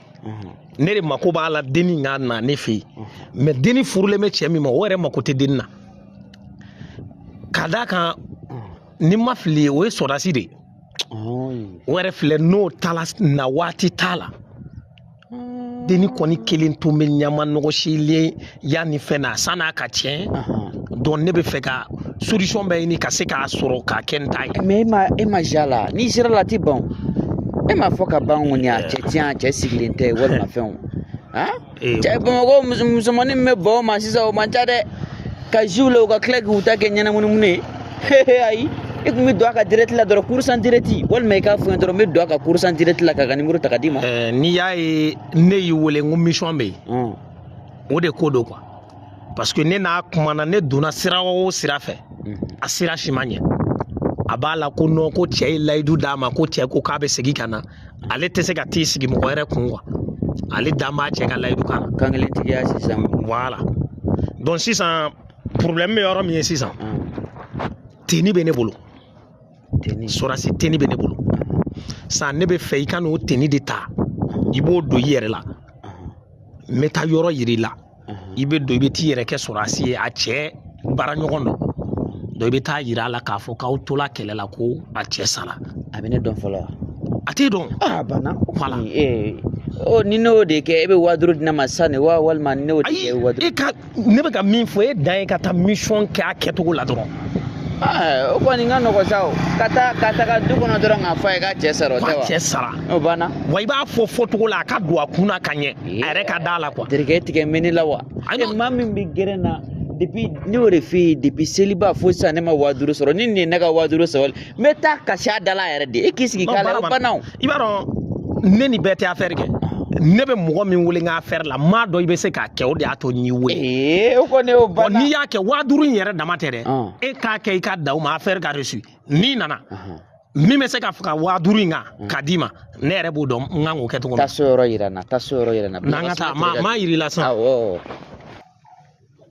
Ne de mako b'a la dennin ka na ne fɛ yen. Mais dennin furulen bɛ cɛ min ma, o yɛrɛ mako tɛ dennin na. Ka d'a kan, ni ma fili o ye sɔrɔdasi de ye. O yɛrɛ filɛ n'o taala na waati t'a la. Denni kɔni kelen tun bɛ ɲama nɔgɔsilen ya ni fɛn na san'a ka tiɲɛ. Donc ne bɛ fɛ ka solution bɛɛ ɲini ka se k'a sɔrɔ k'a kɛ n ta ye. Mais e ma ja la, n'i sera la a ti ban. E m'a fɔ ka ban kɔni a cɛ tiɲɛ a cɛ sigilen tɛ walima fɛnw. Cɛ Bamakɔ musomanin min bɛ ban o ma sisan o man ca dɛ. Ka jiw la u ka tila k'u ta kɛ ɲɛnamunumunu ye. Ayi. E kun bɛ don a ka direct la dɔrɔn course en direct walima i k'a fɔ n ye dɔrɔn n bɛ don a ka course en direct la k'a ka numéro ta ka d'i ma. N'i y'a ye ne y'i wele n ko mission bɛ yen. O de ko don quoi. Parce que ne n'a kumana ne donna sira o sira fɛ. A sira si ma ɲɛ. A b'a la ko non ko cɛ ye layidu d'a ma ko cɛ ko k'a bɛ segin ka na. Ale tɛ se ka t'i sigi mɔgɔ wɛrɛ kun quoi. Ale dan b'a cɛ ka layidu kan na. Kankelentigiya sisan. Voilà. Donc sisan problème bɛ yɔrɔ min ye sisan. Tenue bɛ ne bolo. Sɔrɔdasi tenue bɛ ne bolo. Sisan ne bɛ fɛ i ka n'o tenue de ta. I b'o don i yɛrɛ la. N bɛ taa yɔrɔ yir'i la. I bɛ don i bɛ t'i yɛrɛ kɛ sɔrɔdasi ye a cɛ baaraɲɔgɔn dɔ. Donc i bɛ taa yira a la k'a fɔ k'aw tola kɛlɛ la ko a cɛ sara. A bɛ ne dɔn fɔlɔ wa? A t'e dɔn. A banna. Voilà. Ni ne y'o de kɛ e bɛ 5000 di ne ma sisan de wa walima ni ne y'o de kɛ 5000. E ka ne bɛ ka min fɔ e dan ye ka taa mission kɛ a kɛcogo la dɔrɔn. O kɔni ka nɔgɔn sa o. Ka taga du kɔnɔ dɔrɔn k'a fɔ a ye k'a cɛ sara o tɛ wa? K'a cɛ sara. O banna. Wa i b'a fɔ fɔcogo la a ka don a kun na ka ɲɛ. A yɛrɛ ka da la quoi. Terikɛ tigɛ mɛ ne la wa? Maa min bɛ gɛrɛn na depuis ne y'o de f'i ye depuis seliba fo sisan ne ma 5000 sɔrɔ ni nin ye ne ka 5000 sɔrɔ n bɛ taa kasi a da la yɛrɛ de e k'i sigi k'a la o banna o. I b'a dɔn ne ni bɛɛ tɛ affaire kɛ. Ne bɛ mɔgɔ min wele n ka affaire la n m'a dɔn i bɛ se k'a kɛ o de y'a to n y'i wele. O kɔni y'o banna. N'i y'a kɛ 5000 in yɛrɛ dama tɛ dɛ. E k'a kɛ i ka da o ma affaire ka reçu n'i nana min bɛ se ka faga 5000 in kan k'a d'i ma ne yɛrɛ b'o dɔn n kan k'o kɛ cogo min. Taa so yɔrɔ yira n na taa so yɔrɔ yira n na. N'an ka taa maa yir'i la sisan. Awɔ.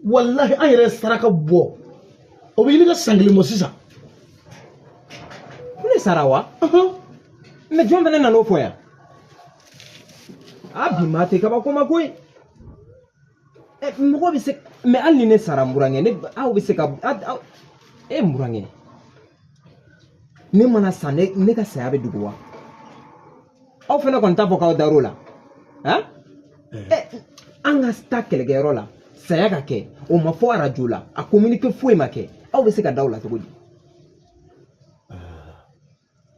Walahi an yɛrɛ ye saraka bɔ o bɛ ɲini ka san kelen bɔ sisan. Ne sara wa? Mais jɔn fana nan'o fɔ yan? A bi maa tɛ kabako ma koyi. Mɔgɔ bɛ se mais hali ni ne sara n burankɛ ne aw bɛ se ka e n burankɛ ne mana sa ne ka saya bɛ dogo wa? Aw fana kɔni t'a fɔ k'aw dar'o la han? An ka taa kɛlɛkɛyɔrɔ la saya ka kɛ o ma fɔ arajo la a communiqué foyi ma kɛ aw bɛ se ka da o la cogo di?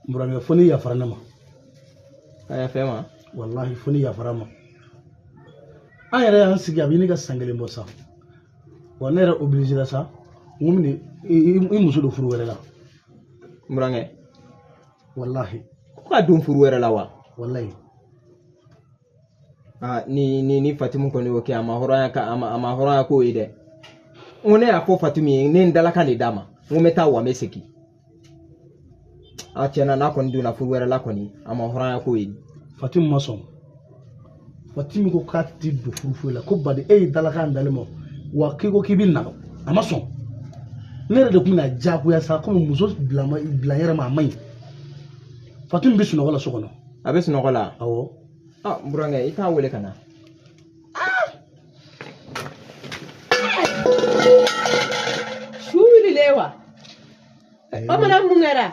N burankɛ fo n'i yafara ne ma. Ka yafa ma? Walahi fo ni yafara ma. An yɛrɛ y'an sigi a bɛ ɲini ka san kelen bɔ sa. Wa ne yɛrɛ obligé la sa n ko i muso don furu wɛrɛ la. N burankɛ. Walahi. Ko ka don furu wɛrɛ la wa? Walahi. Ni Fatimu kɔni y'o kɛ a ma hɔrɔnya ka a ma hɔrɔnya k'o ye dɛ. N ko ne y'a fɔ Fatimu ye ne ye n dalakan de d'a ma n ko n bɛ taa wa n bɛ segin. A tiɲɛna n'a kɔni donna furu wɛrɛ la kɔni a ma hɔrɔnya k'o ye. Fatimu ma sɔn. Fatimu ko k'a ti don furu foyi la ko bari e ye dalakan d'ale ma wa k'i ko k'i bɛ na a ma sɔn. Ne yɛrɛ de tun bɛna diyagoya sa komi muso bila yɛrɛ ma a man ɲi. Fatimu bɛ sunɔgɔ la so kɔnɔ. A bɛ sunɔgɔ la? Awɔ. N burankɛ i k'a wele ka na. Su wulilen wa? Bamanan mun kɛra?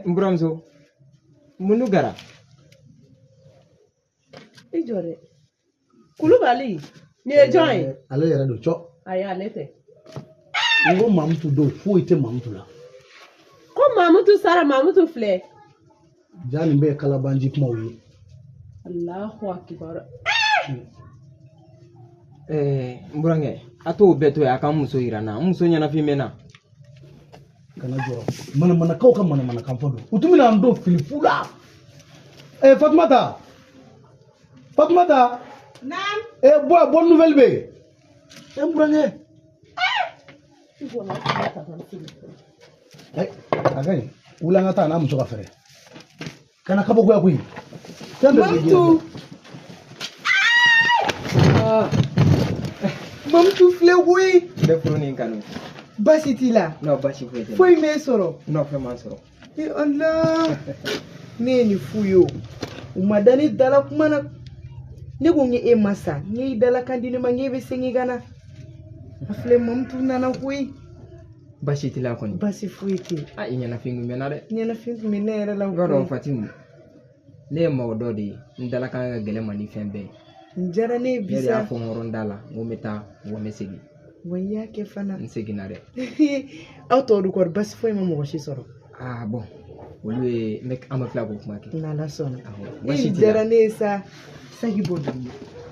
N buramuso mun dun kɛra? I jɔ dɛ. Kulubali nin ye jɔn ye? Ale yɛrɛ don cɔ. Ayi ale tɛ. N ko Mamutu don foyi tɛ Mamutu la. Ko Mamutu sara Mamutu filɛ. Ja nin bɛɛ ye kalabanji kumaw ye. Alahu akibaru. N burankɛ a t'o bɛɛ to yen a ka n muso yira n na n muso ɲɛnafin bɛ n na. Kana jɔrɔ manamanakaw ka manamanakan fɔ don u tun bɛna n don fili fu la. Fatumata. Fatumata. Naam. Bɔ bonne nouvelle bɛ yen. N burankɛ. A ka ɲi wuli an ka taa n'a muso ka fɛrɛ. Kana kabakoya koyi. Fɛn bɛɛ bɛ diɲɛ. Mamutu. Mamutu filɛ koyi. Ne furu ni n kanu. Baasi t'i la? Non baasi foyi tɛ n na. Foyi m'e sɔrɔ? Non fɛn m'an sɔrɔ. Allah. Ne ye nin f'u ye o. U ma da ne da la kuma na. Ne ko n e ma sa n y'i dalakan di ne ma n k'e bɛ segin ka na. A filɛ Mamutu nana koyi. Baasi t'i la kɔni? Baasi foyi tɛ yen. A i ɲɛnafin kun bɛ n na dɛ. Ɲɛnafin tun bɛ ne yɛrɛ la. I b'a dɔn Fatimu, ne ye mɔgɔ dɔ de ye, n dalakan ka gɛlɛn ma ni fɛn bɛɛ ye. Nin diyara ne ye bi Ne de y'a sa. fɔ n hɔrɔn da la, n ko n bɛ taa, n ko n bɛ segin. Wa i y'a kɛ fana. N seginna dɛ. Aw tɔw dun kɔri baasi foyi ma mɔgɔ si sɔrɔ? Ah bon, olu ye n bɛ an bɛ tila k'o kuma kɛ. N'Ala sɔnna. Awɔ, E baasi nin t'i la. diyara ne ye sa. Saki bɔ duguma.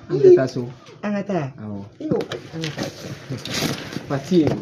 An tɛ taa so. An ka taa. Awɔ. Iyo, an ka taa. Fatimu.